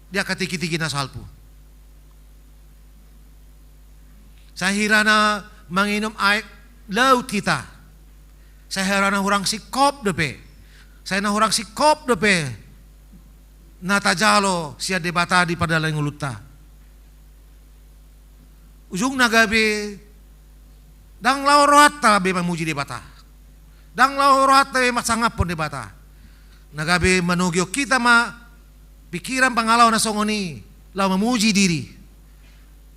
di angka tingki-tingki na salpu. Sai hira na manginum aek laut hita, sai hira na hurang singkop dope, sai na hurang singkop dope na tajalo sian Debata di pardalanan ni ngolunta. Ujungna gabe ndang laho rohanta be mamuji Debata. Ndang laho rohanta be mansangaphon Debata. Na gabe manogihon hita ma pikiran pangalaho na songon i, laho mamuji diri,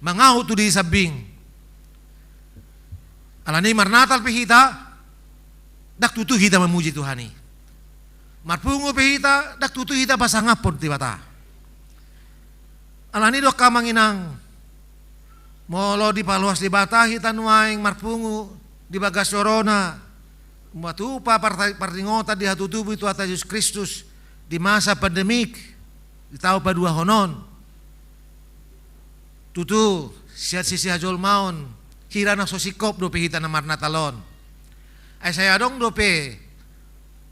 mangahut tu diri sambing. Alani i marnatal pe hita, ndang tutu hita mamuji Tuhan i. Marpungu pe hita, ndang tutu hita pasangaphon Debata. Alani i do angka amang inang, molo dipaloas Debata hita nuaeng marpungu di bagas joro-Na, matupa parta-, parningotan di hatutubu ni Tuhanta Jesus Kristus di masa pandemik di taon paduahon on. Tutu, sian sisi hajolmaon, hira na so singkop dope hita na marnatal on. Ai sai adong dope,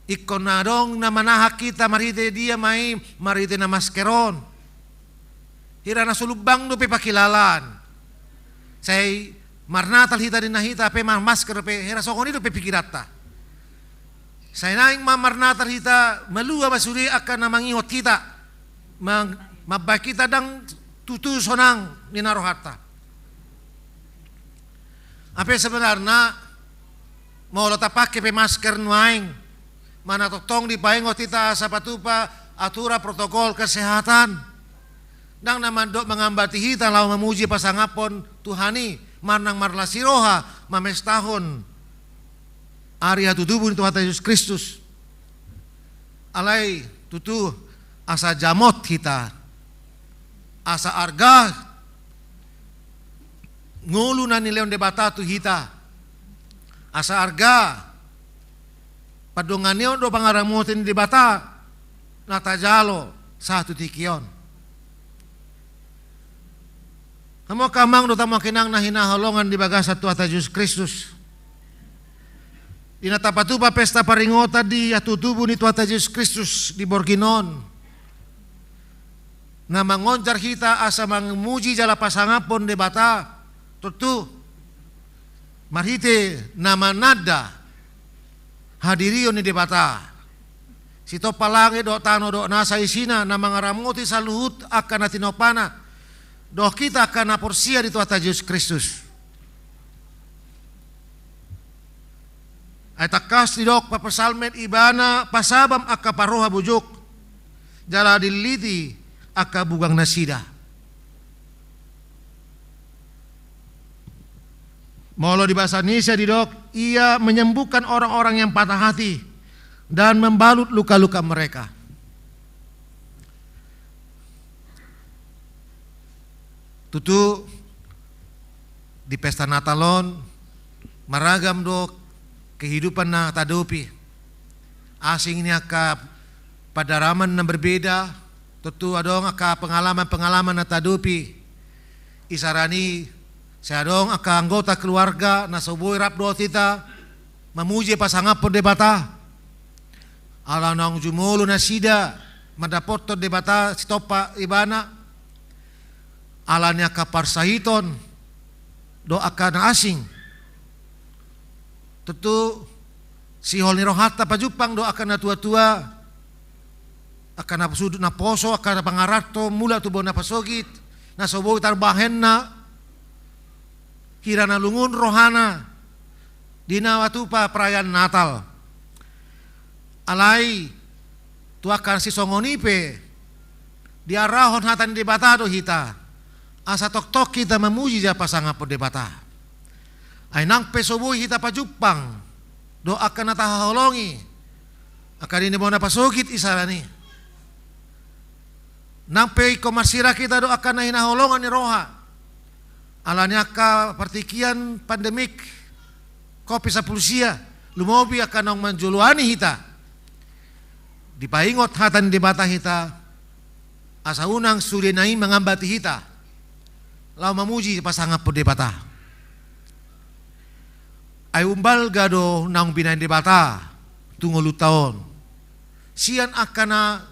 ingkon adong na manahan hita marhite dia ma i, marhite na masker on. Hira na so lumbang dope pangkilalaan. Sai marnatal hita ninna hita, pe ma-, masker dope, hira songon i dope pikiranta. Sai naeng ma marnatal hita, malua ma sude angka na mangihut hita. Mang-, mambahen hita ndang tutu sonang ninna rohanta. Hape sebenarna, molo tapake pe masker nuaeng, manang tongtong dipaingot hita asa patupa aturan protokol kesehatan. Ndang na mandok mangambati hita laho mamuji pasangaphon Tuhan i, manang marlas ni roha mamestahon ari hatutubu ni Tuhanta Jesus Kristus. Alai tutu asa jamot hita, asa arga ngolu na nilehon Debata tu hita, asa arga pandonganion dohot pangaramoti ni Debata na tajalo sahat tu tingki on. Hamu angka amang dohot hamu angka inang na hinaholongan di bagasan Tuhanta Jesus Kristus. Di na tapatupa pesta paringotan di hatutubu ni Tuhanta Jesus Kristus di borngin on, na mangonjar hita asa mamuji jala pasangaphon Debata, tontu marhite na mananda hadirion ni Debata. Sitompa langit dohot tano dohot nasa isina, na mangaramoti saluhut angka na tinompana, dohot hita angka na porsea di Tuhanta Jesus Kristus. Ai tangkas didok pasalmen, Ibana pasabam angka parroha bujung, jala diliti angka bugang nasida. Molo di bahasa Indonesia didok, Ia menyembuhkan orang-orang yang patah hati dan membalut luka-luka mereka. Tutu, di pesta Natal on, maragam do kehidupan na tahadopi. Asing ni angka pandaraman na berbeda, tontu adong angka pengalaman-pengalaman na tahadopi. Isarana i, sai adong angka anggota keluarga na so boi rap dohot hita mamuji pasangaphon Debata. Ala naung jumolo nasida mandapothon Debata sitompa ibana, ala ni angka parsahiton dohot angka na asing. Tontu sihol ni rohanta pajumpang do angka na tua-tua, angka na sudut na poso, angka na pangaranto, mulak tu bona pasogit, na so boi tarbahenna, hira na lungun rohana di na matupa perayaan Natal. Alai tu angka sisongon i pe, diarahon hata ni Debata do hita, asa tongtong hita mamuji jala pasangaphon Debata. Ai nang pe so boi hita pajumpang dohot angka na tahaholongi, angka di bona pasogit isarana i. Nang pe ingkon marsirang hita dohot angka na hinaholongan ni roha, ala ni angka partingkian pandemik covid sampulu sia, lumobi angka naung manjoloani hita, dipaingot hata ni Debata hita, asa unang sude na i mangambati hita laho mamuji pasangaphon Debata. Ai umbalga do naung binahen Debata tu ngolunta on. Sian angka na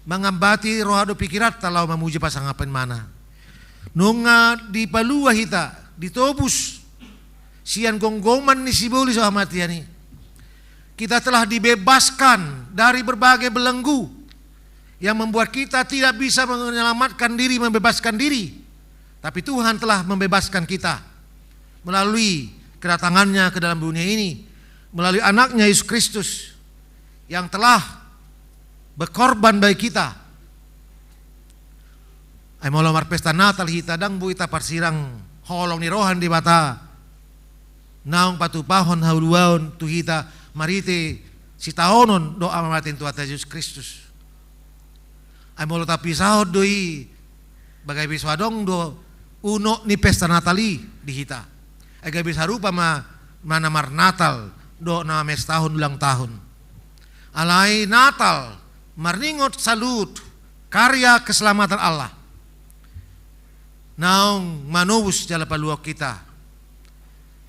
mangambati roha dohot pikiranta laho mamuji pasangaphon ibana. Nunga dipalua hita, ditobus sian gomgoman ni sibolis dohot hamatean i. Kita telah dibebaskan dari berbagai belenggu yang membuat kita tidak bisa menyelamatkan diri, membebaskan diri. Tapi Tuhan telah membebaskan kita melalui kedatangan-Nya ke dalam dunia ini. melalui Anaknya Yesus Kristus yang telah berkorban bagi kita. Ai molo marpesta Natal hita, ndang boi taparsirang holong ni roha ni Debata naung patupahon haluaon tu hita marhite sitaonon dohot mamaten Tuhanta Jesus Kristus. Ai molo tapisahon do i, gabe so adong do unok ni pesta Natal i di hita. Ai gabe sarupa ma, ma na marnatal dohot na mamestahon ulang tahun. Alai Natal marningot saluhut karya keselamatan Allah naung manobus jala paluahon hita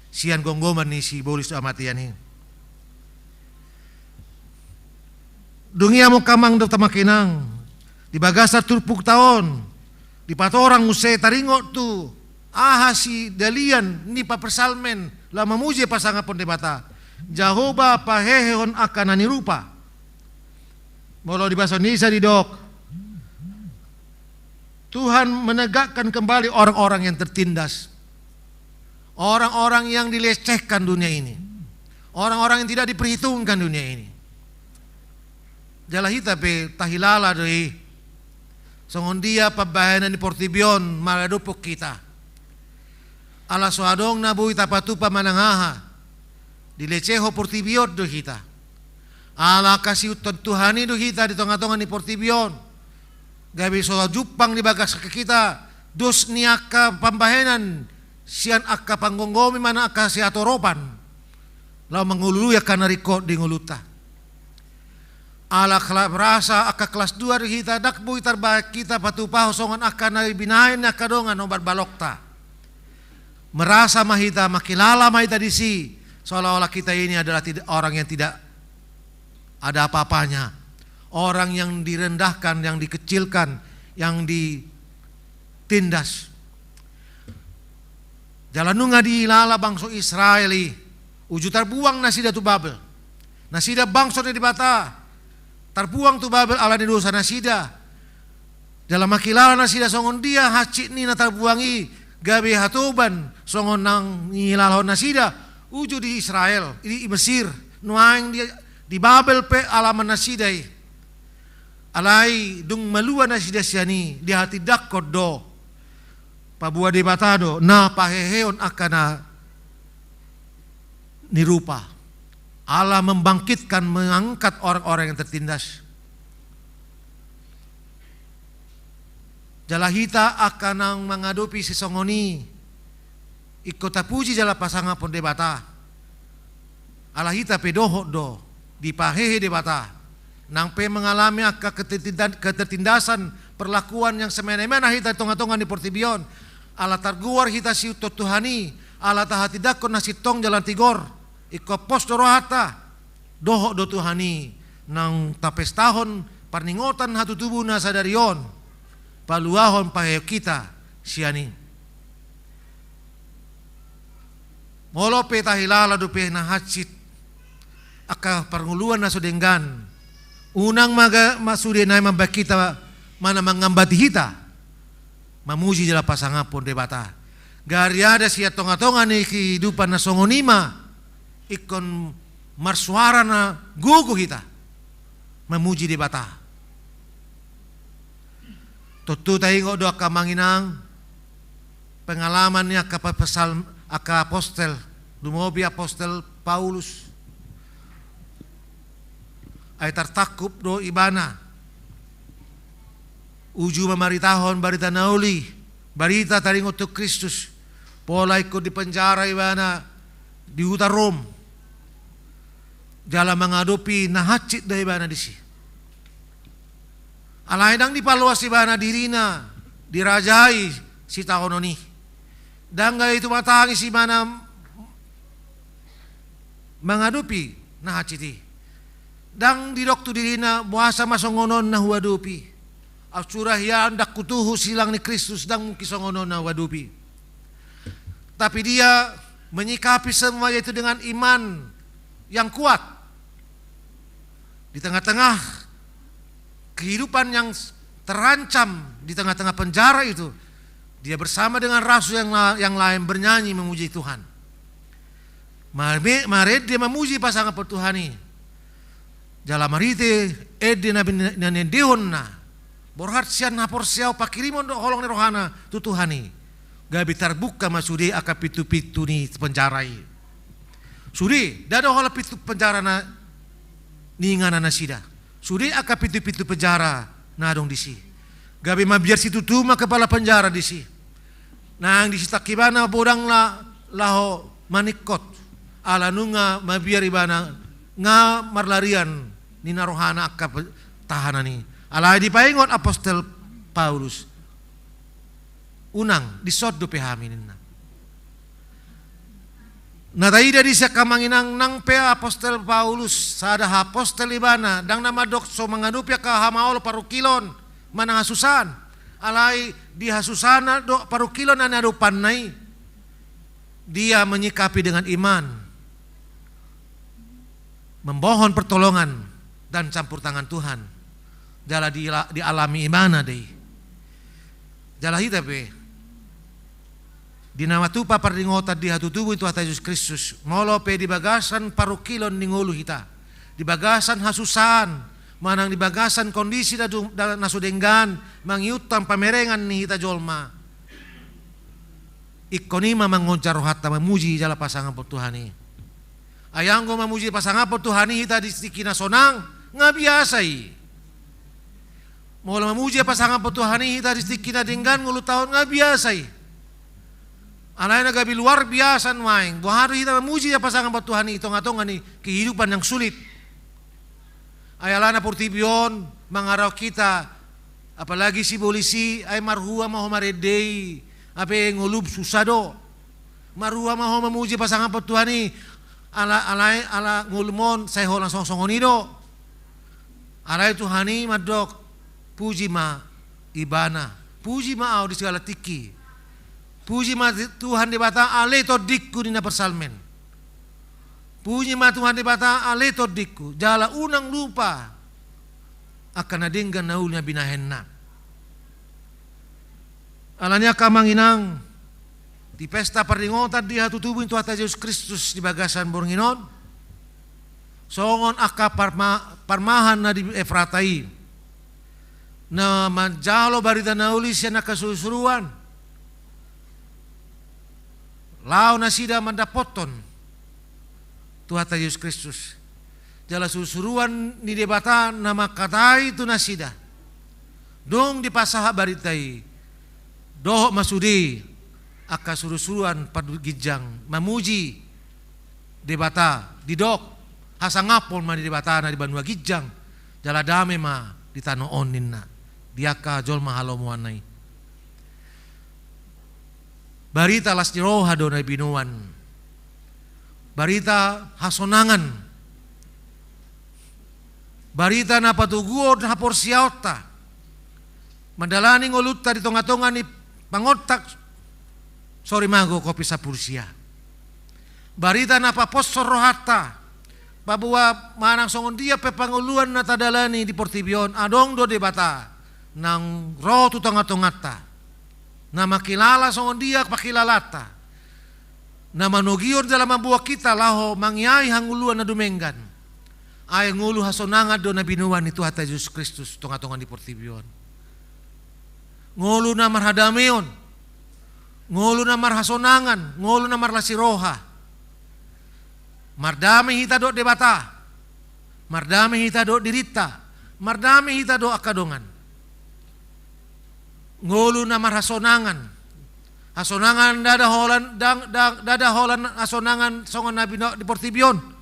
sian gomgoman ni sibolis dohot hamatean i. Dung i amang dohot amang inang, di bagasan turpukta on dipatorang muse taringot tu aha sidalian ni parpsalmen laho mamuji pasangaphon Debata. Jahowa pahehehon angka na nirupa. Molo di bahasa Indonesia didok, Tuhan menegakkan kembali orang-orang yang tertindas, orang-orang yang dilecehkan dunia ini, orang-orang yang tidak diperhitungkan dunia ini. Jala hita pe tahilala do i songon dia pambahenan ni portibi on mangadophon hita. Ala so adong na boi tapatupa manang aha, dilecehon portibi on do hita. Ala angka siuthon Tuhan i do hita di tonga-tonga ni portibi on. Gabe so jumpang di bagasan hita dos ni angka pambahenan sian angka panggomgomi manang angka siatoropan laho mangalului angka na ringkot di ngolunta. Ala kela-, merasa angka kelas dua do hita, ndang boi tarbahen hita patupahon songon angka na binahen ni angka dongan hombar balokta. Merasa ma hita, mangkilala ma hita disi, seolah-olah kita ini adalah tidak, orang yang tidak ada apa-apanya, orang yang direndahkan, yang dikecilkan, yang ditindas. Jala nunga dihilala bangso Israel i, uju tarbuang nasida tu Babel. Nasida bangso ni Debata, tarbuang tu Babel ala ni dosa nasida. Jala mangkilala nasida songon dia hansit ni na tarbuang i gabe hatoban songon na nihilalahon nasida uju di Israel, di, di Mesir, nuaeng di, di Babel pe alaman nasida i. Alai dung malua nasida sian i, dihatindangkon do paboa Debata do na pahehehon angka na nirupa. Allah membangkitkan, mengangkat orang-orang yang tertindas. Jala hita angka naung mangadopi sisongon i, ingkon tapuji jala pasangaphon Debata. Ala hita pe dohot do dipahehe Debata. Nang pe mengalami angka ketertinda-, ketertindasan perlakuan yang semena-mena hita di tonga-tonga ni portibi on, ala targoar hita siuthon Tuhan i, ala tahatindangkon na sintong jala na tigor, ingkon pos do rohanta. Dohot do Tuhan i naung tapestahon parningotan hatutubuna sadari on, paluahon pahehehon hita sian i. Molo pe tahilala dope na hansit angka parngoluan na so denggan, unang ma ga-, ma sude nai mambahen hita manang mangambati hita mamuji jala pasangaphon Debata. Gariada sian tonga-tonga ni kehidupan na songon i ma ingkon marsuara na gogo hita mamuji Debata. Tontu taingot do angka amang inang pengalaman ni angka pa-, pasal, angka apostel, lumobi apostel Paulus. Ai tartangkup do ibana uju mamaritahon barita na uli, barita taringot tu Kristus. Pola ingkon dipenjara ibana di huta Rom. Jala mangadopi na hansit do ibana disi. Alai ndang dipaloas ibana dirina dirajai sitaonon i. Ndang gabe tumatangis ibana mangadopi na hansit i. Ndang didok tu dirina, boasa ma songon on na huadopi. Au sura hian, ndang hutuhu silang ni Kristus, ndang mungkin songon on na huadopi. Tapi dia menyikapi semua itu dengan iman yang kuat. Di tengah-tengah kehidupan yang terancam, di tengah-tengah penjara itu, dia bersama dengan rasul yang la-, yang lain bernyanyi memuji Tuhan. Mame-, marende mamuji pasangaphon Tuhan i. Jala marhite ende na bin-, na niendehonna, borhat sian haporseaon pangkirimon dohot holong ni rohana tu Tuhan i, gabe tarbuka ma sude angka pintu-pintu ni penjara i. Sude, ndada holan pintu penjara na niinganan nasida. Sude angka pintu-pintu penjara na adong disi. Gabe mabiar situtu ma kepala penjara disi. Naeng disitangki ibana bodang la-, laho maningkot. Ala nunga mabiar ibana nga marlarian ninna rohana angka pe-, tahanan i. Alai dipaingot apostel Paulus, unang, dison dope hami ninna. Na taida disi angka amang inang, nang pe apostel Paulus, sada apostel ibana, ndang na mandok so mangadopi angka hamaolon parungkilon manang hasusaan. Alai di hasusaan dohot parungkilon na niadopanna i, dia menyikapi dengan iman, memohon pertolongan dan campur tangan Tuhan. Jala di-, dialami ibana do i. Jala hita pe, di na matupa pardingotan di hatutubu ni Tuhanta Jesus Kristus, molo pe di bagasan parungkilon ni ngolu hita, di bagasan hasusaan, manang di bagasan kondisi na du-, na so denggan, mangihuthon pamerengan ni hita jolma, ingkon i ma mangonjar rohanta mamuji jala pasangaphon Tuhan i. Ai anggo mamuji pasangaphon Tuhan i hita di tingki na sonang, nga biasa i. Molo mamuji pasangaphon Tuhan i hita di tingki na denggan ngolunta on, nga biasa i. Alai na gabe luar biasa nuaeng, boha do hita mamuji pasangaphon Tuhan i di tonga-tonga ni kehidupan yang sulit. Ai alana portibi on mangarahon hita, apalagi sibolis i, ai marhua ma ho marende i, hape ngolum susah do. Marhua ma ho mamuji pasangaphon Tuhan i, ala, alai, ala ngolum on sai holan songon-songon i do. Alai Tuhan i mandok, puji ma Ibana, puji ma Au di segala tingki. Puji ma Tuhan Debata ale tondingku, ninna Psalmen. Puji ma Tuhan Debata ale tondingku, jala unang lupa angka na denggan na uli na binahenna. Alani i angka amang inang, di pesta pardingotan di hatutubu ni Tuhanta Jesus Kristus di bagasan borngin on, songon angka parma-, parmahan na di Efrata i, na manjalo barita na uli sian angka surusuruan, laho nasida mandapothon Tuhanta Jesus Kristus. Jala surusuruan ni Debata na mangkatai tu nasida. Dung dipasahat barita i, dohot ma sude angka surusuruan parginjang mamuji Debata, didok, hasangaphon ma ni Debata na di banua ginjang, jala dame ma di tano on, ninna, di angka jolma halomoanna i. Barita las ni roha do na binoan. Barita hasonangan. Barita na patoguhon haporseaonta mandalani ngolunta di tonga-tonga ni pangontak sorimago Covid sampulu sia. Barita na paposhon rohanta, paboa manang songon dia pe pangoluan na tadalani di portibi on, adong do Debata naung ro tu tonga-tonganta, na mangkilala songon dia pangkilalanta, na manogihon jala mamboan hita laho mangiai hangoluan na dumenggan. Ai ngolu hasonangan do na binoan ni Tuhanta Jesus Kristus tonga-tonga ni portibi on. Ngolu na marhadameon, ngolu na marhasonangan, ngolu na marlas ni roha. Mardame hita dohot Debata, mardame hita dohot dirinta, mardame hita dohot angka dongan. Ngolu na marhasonangan. Hasonangan ndada holan, ndang, ndang, ndada holan hasonangan songon na binoan di portibi on.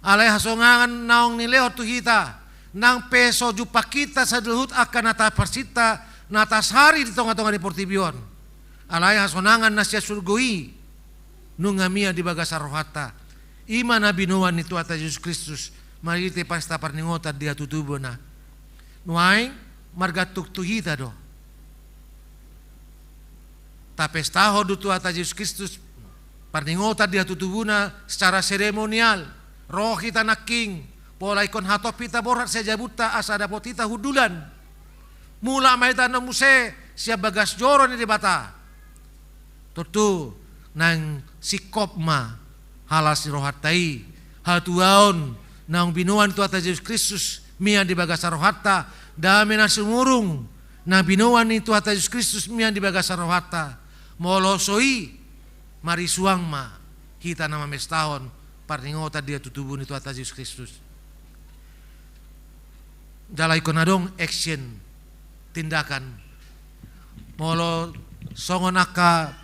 Alai hasonangan naung nilehon tu hita, nang pe so jumpang hita saluhut angka na taparsinta, na tasari di tonga-tonga ni portibi on. Alai hasonangan na sian surgo i nunga mian di bagasan rohanta. I ma na binoan ni Tuhanta Jesus Kristus marhite pesta pardingotan di hatutubuna. Nuaeng margantung tu hita do. Tapestahon do Tuhanta Jesus Kristus pardingotan di hatutubuna secara seremonial. Ro hita nangkin, pola ingkon hatop hita borhat sian jabunta asa dapot hita hundulan. Mulak ma hita annon muse sian bagas joro ni Debata. Tontu naeng singkop ma Halas ni rohanta i, hatuaon naung binoan ni Tuhanta Jesus Kristus mian di bagasan rohanta, dame na sumurung na binoan ni Tuhanta Jesus Kristus mian di bagasan rohanta. Molo so i, marisuang ma hita na mamestahon parningotan di hatutubu ni Tuhanta Jesus Kristus. Jala ingkon adong action, tindakan. Molo songon angka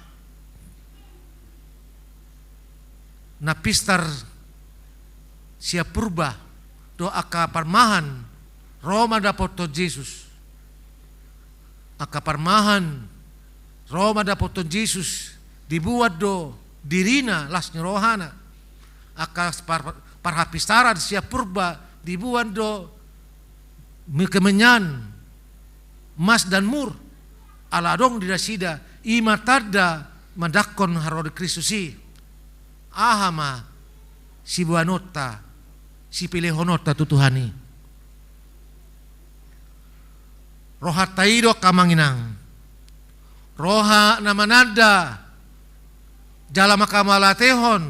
na pistar sian purba do angka parmahan ro mandapothon Jesus. Angka parmahan ro mandapothon Jesus, dibuat do dirina las ni rohana. Angka par-, parhapistaran sian purba dibuat do kemenyan, emas dan mur, ala adong di nasida, i ma tanda mandangkon haroro ni Kristus i. Aha ma siboanonta, sipelehononta tu Tuhan i? Rohanta i do angka amang inang, roha na mananda jala mangkamauliatehon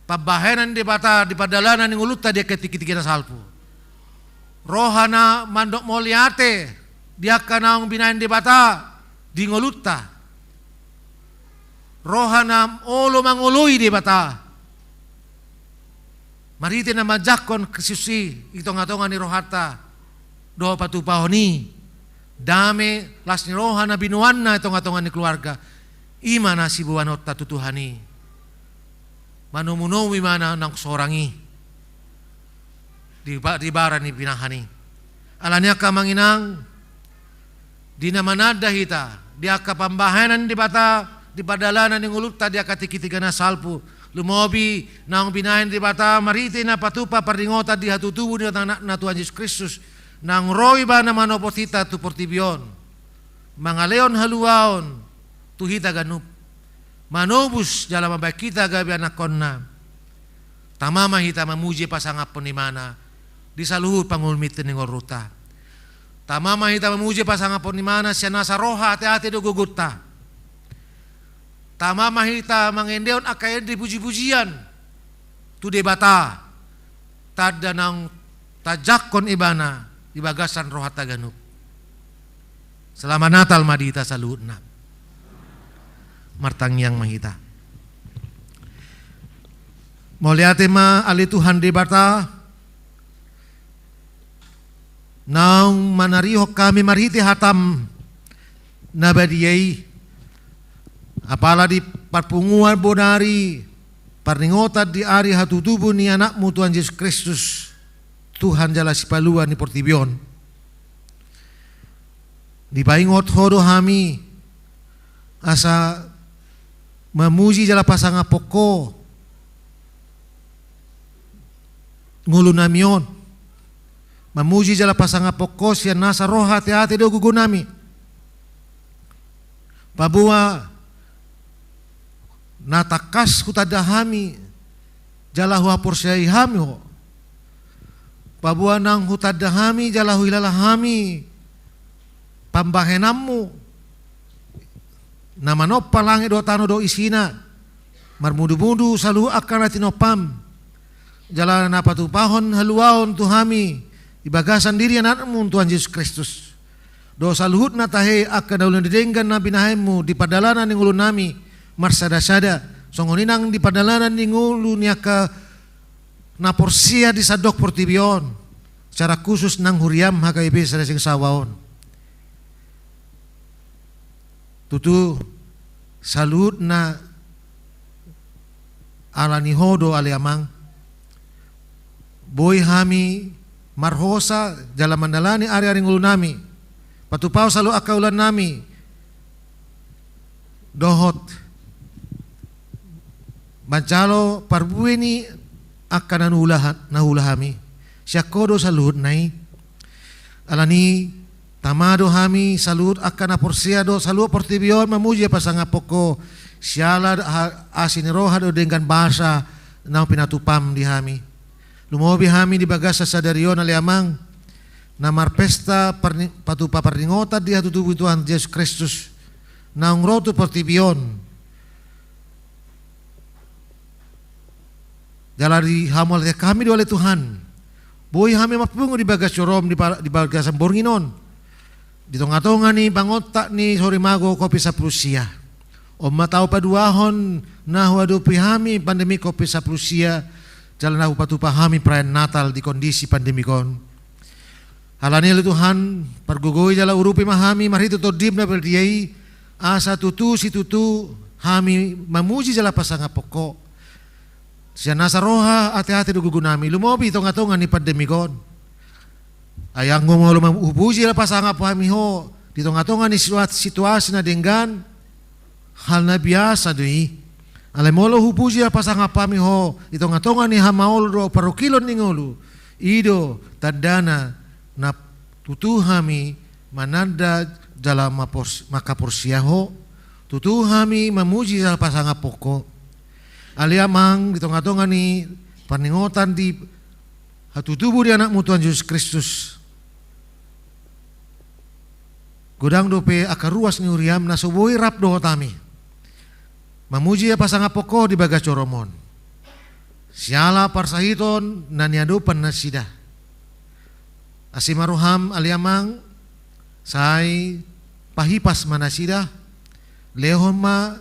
pambahenan ni Debata di pardalanan ni ngolunta di angka tingki-tingki na salpu. Roha na mandok mauliate di angka naung binahen Debata di ngolunta. Roha na olo mangoloi Debata marhite na manjangkon Kristus i di tonga-tonga ni rohanta dohot patupahon i dame las ni roha na binoanna di tonga-tonga ni keluarga. I ma na siboanonta tu Tuhan i. Manomu-nomu ibana naung sorang i di ba-, di bara ni pinahan i. Alani angka amang inang, di na mananda hita di angka pambahenan ni Debata di pardalanan ni ngolunta di angka tingki-tingki na salpu, lumobi naung binahen Debata marhite na patupa parningotan di hatutubu ni Anakna Tuhan Jesus Kristus, naung ro ibana manopot hita tu portibi on, mangalehon haluaon tu hita ganup, manobus jala mambahen hita gabe anakkonna. Tama ma hita mamuji pasangaphon ibana di saluhut pangulmit ni ngolunta. Tama ma hita mamuji pasangaphon ibana sian nasa roha, ate-ate dohot gogonta. Tama ma hita mangendehon angka ende puji-pujian tu Debata, tanda naung tajangkon ibana di bagasan rohanta ganup. Selamat Natal ma di hita saluhutna. Martangiang ma hita. Mauliate ma ale Tuhan Debata, naung manarihon hami marhite hatam na badia i, apala di parpunguan bodari parningotan di ari hatutubu ni Anakmu Tuhan Jesus Kristus, Tuhan jala Sipalua ni portibi on. Dipaingot Ho do hami asa mamuji jala pasangaphon Ho ngolunami on, mamuji jala pasangaphon Ho sian nasa roha, ate-ate dohot gogonami. Paboa na tangkas hutanda hami jala huhaporseai hami Ho. Paboa naung hutanda hami jala huhilala hami pambahenanmu na manompa langit dohot tano dohot isina, marmudu-mudu saluhut angka na tinompam, jala na patupahon haluaon tu hami di bagasan diri Anakmu Tuhan Jesus Kristus. Dohot saluhutna tahe angka na uli na denggan na binahenmu di pardalanan ni ngolunami marsada-sada, songon i nang di pardalanan ni ngolu ni angka na porsea di sandok portibi on, secara khusus nang huriam H K B P Sada Singkawa on. Tutu saluhutna ala ni Ho do ale Amang. Boi hami marhosa jala mandalani ari-ari ngolunami, patupahon saluhut angka ulaonnami dohot manjalo parbue ni angka na huula, na huula hami. Sian Ho do saluhutna i. Alani i, tama do hami saluhut angka na porsea dohot saluhut portibi on mamuji pasangaphon Ho siala ha-, asi ni roha dohot denggan basa naung pinatupam di hami. Lumobi hami di bagasan sadari on ale Amang, na marpesta parni-, patupa parningotan di hatutubu ni Tuhan Jesus Kristus naung ro tu portibi on. Jala dihamauliatehon hami do ale Tuhan, boi hami marpungu di bagas joroM di pa-, di bagasan borngin on, di tonga-tonga ni pangontak ni sorimago COP sampulu sia. On ma tahu paduahon na huadopi hami pandemi COP sampulu sia, jala na hupatupa hami perayaan Natal di kondisi pandemi on. Alani i ale Tuhan, pargogoi jala urupi ma hami marhite TondiM na badia i, asa tutu situtu hami mamuji jala pasangaphon Ho. Sian nasa roha, ate-ate dohot gogo nami, lumobi di tonga-tonga ni pandemi on. Ai anggo molo ma-, hupuji jala pasangap hami Ho di tonga-tonga ni situa-, situasi na denggan, hal na biasa do i. Alai molo hupuji jala pasangap hami Ho di tonga-tonga ni hamaolon dohot parungkilon ni ngolu, i do tandana na tutu hami mananda jala mapors-, mangkaporseai Ho, tutu hami mamuji jala pasangaphon Ho. Ale Amang, di tonga-tonga ni parningotan di hatutubu ni AnakMu Tuhan Jesus Kristus, godang dope angka ruas ni huriaM na so boi rap dohot hami mamuji jala pasangaphon Ho di bagas joroM on, siala parsahiton na niadopan nasida. Asi ma rohaM ale Amang, sai pahipas ma nasida, lehon ma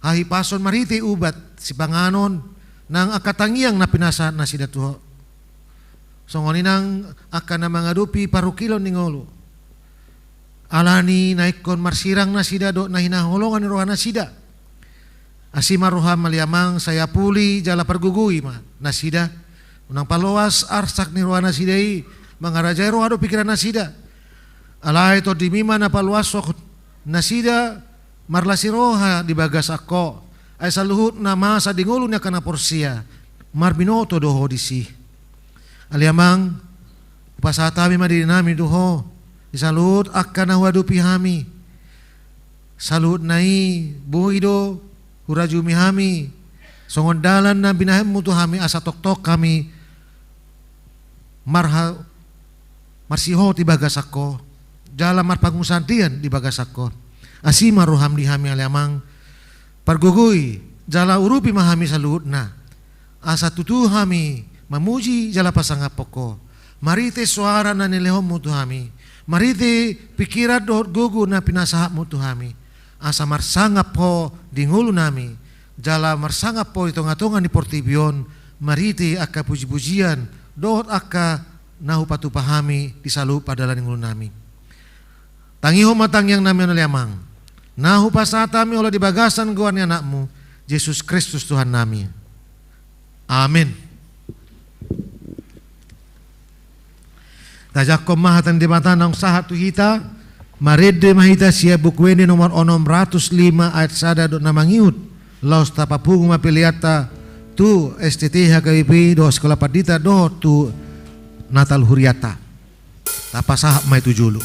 hahipason marhite ubat sipanganon nang angka tangiang na pinasahat nasida tu Ho. Songon i nang angka na mangadopi parungkilon ni ngolu, alani na ingkon marsirang nasida dohot na hinaholongan ni roha nasida. Asi ma rohaM ale Amang, sai apuli jala pargogoi ma nasida. Unang paloas arsak ni roha nasida i, mangarajai roha dohot pingkiran nasida. Alai TondiMi ma na paloashon nasida marlas ni roha di bagasan Ho. Ai saluhutna masa di ngolu ni angka na porsea marbinoto do Ho disi. Ale Amang, hupasahat hami ma diri nami tu Ho di saluhut angka na huadopi hami. Saluhutna i boi do hurajumi hami songon dalan na binahenMu tu hami, asa tongtong hami marha-, marsihot di bagasan Ho jala marpangunsandean di bagasan Ho. Asi ma rohaM di hami ale Amang, pargogoi jala urupi ma hami saluhutna, asa tutu hami mamuji jala pasangaphon Ho marhite soara na nilehonMu tu hami, marhite pingkiran dohot gogo na pinasahatMu tu hami, asa marsangap Ho di ngolu nami jala marsangap Ho di tonga-tonga ni portibi on, marhite angka puji-pujian dohot angka na hupatupa hami di saluhut pardalanan ni ngolu nami. Tangihon ma tangiang nami on ale Amang, na hupasahat hami holan di bagasan goar ni AnakMu Jesus Kristus Tuhan nami. Amen. Tajangkon ma hata ni Debata naung sahat tu hita. Marende ma hita sian Buku Ende nomor onom ratus lima ayat sada dohot na mangihut, laos tapapungu ma peleanta tu S T T H K B P dohot Sikola Pandita dohot tu Natal hurianta. Tapasahat ma i tu jolo.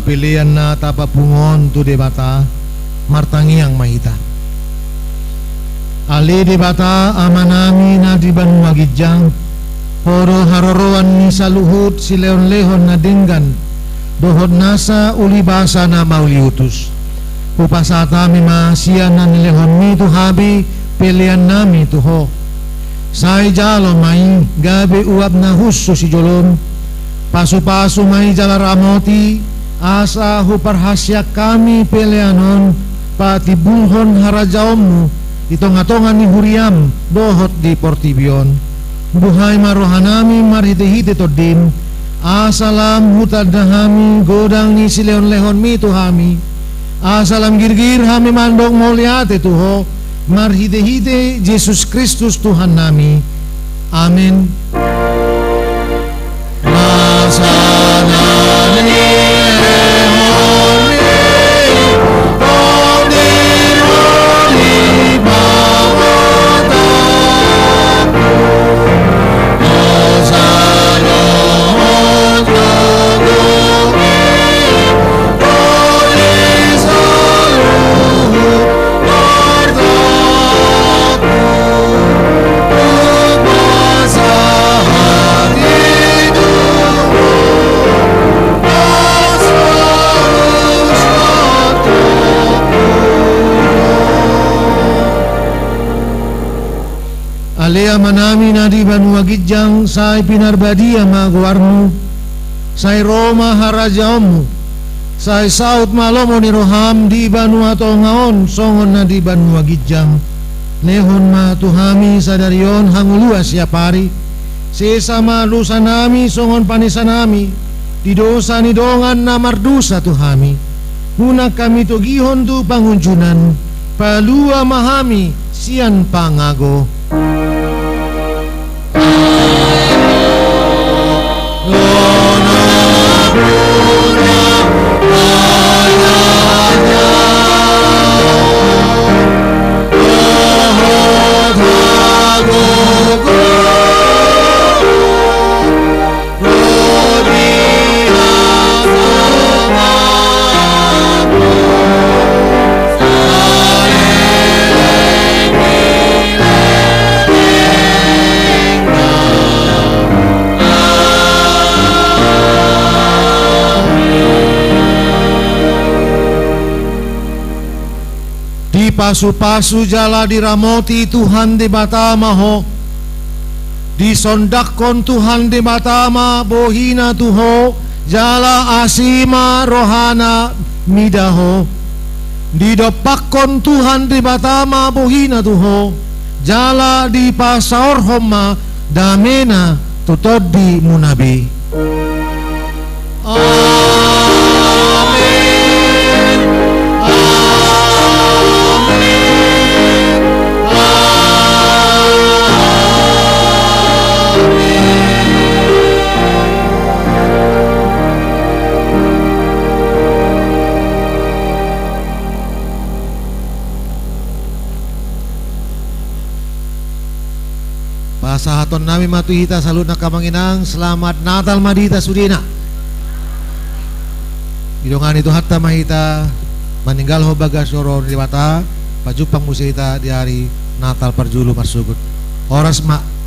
pelean na tapapungu on tu Debata. Martangiang ma hita. Ale Debata Amanami na di banua ginjang, Ho do haroroan ni saluhut silehonlehon na denggan dohot nasa ulibasa na mauliutus. Hupasahat hami ma sian na nilehonMi tu hami peleannami tu Ho. Sai jalo ma i gabe uap na hushus di jolom. Pasupasu ma i jala ramoti, asa huparhasiang hami pelean on patimbulhon harajaonMu di tongatonga ni huriaM dohot di portibi on. Buhai ma rohanami marhitehite TondiM, asa lam hutanda hami godang ni silehonlehonMi tu hami, asa lam girgir hami mandok mauliate tu Ho, marhitehite Jesus Kristus Tuhannami. Amen. Ale Amanami na di banua ginjang, sai pinarbadia ma goarMu. Sai ro ma harajaonMu. Sai saut ma lomo ni rohaM di banua tonga on songon na di banua ginjang. Lehon ma tu hami sadari on hangoluan siapari. Sesa ma dosanami songon panesanami di dosa ni dongan na mardosa tu hami. Unang hami togihon tu pangunjunan. Palua ma hami sian pangago. Dipasupasu jala diramoti Tuhan Debata ma ho. Disondangkon Tuhan Debata ma bohina tu ho, jala asi ma rohana mida ho. Didompakkon Tuhan Debata ma bohina tu ho, jala dipasaorhon ma damena tu tondimuna be. Amen. Amen. Amen. Pasahatonnami ma tu hita saluhutna angka amang inang, selamat Natal ma di hita sudena. Didongani Tuhanta ma hita maninggalhon bagas joro ni Debata, pajumpang muse hita di ari Natal parjolo marsogot. Horas ma.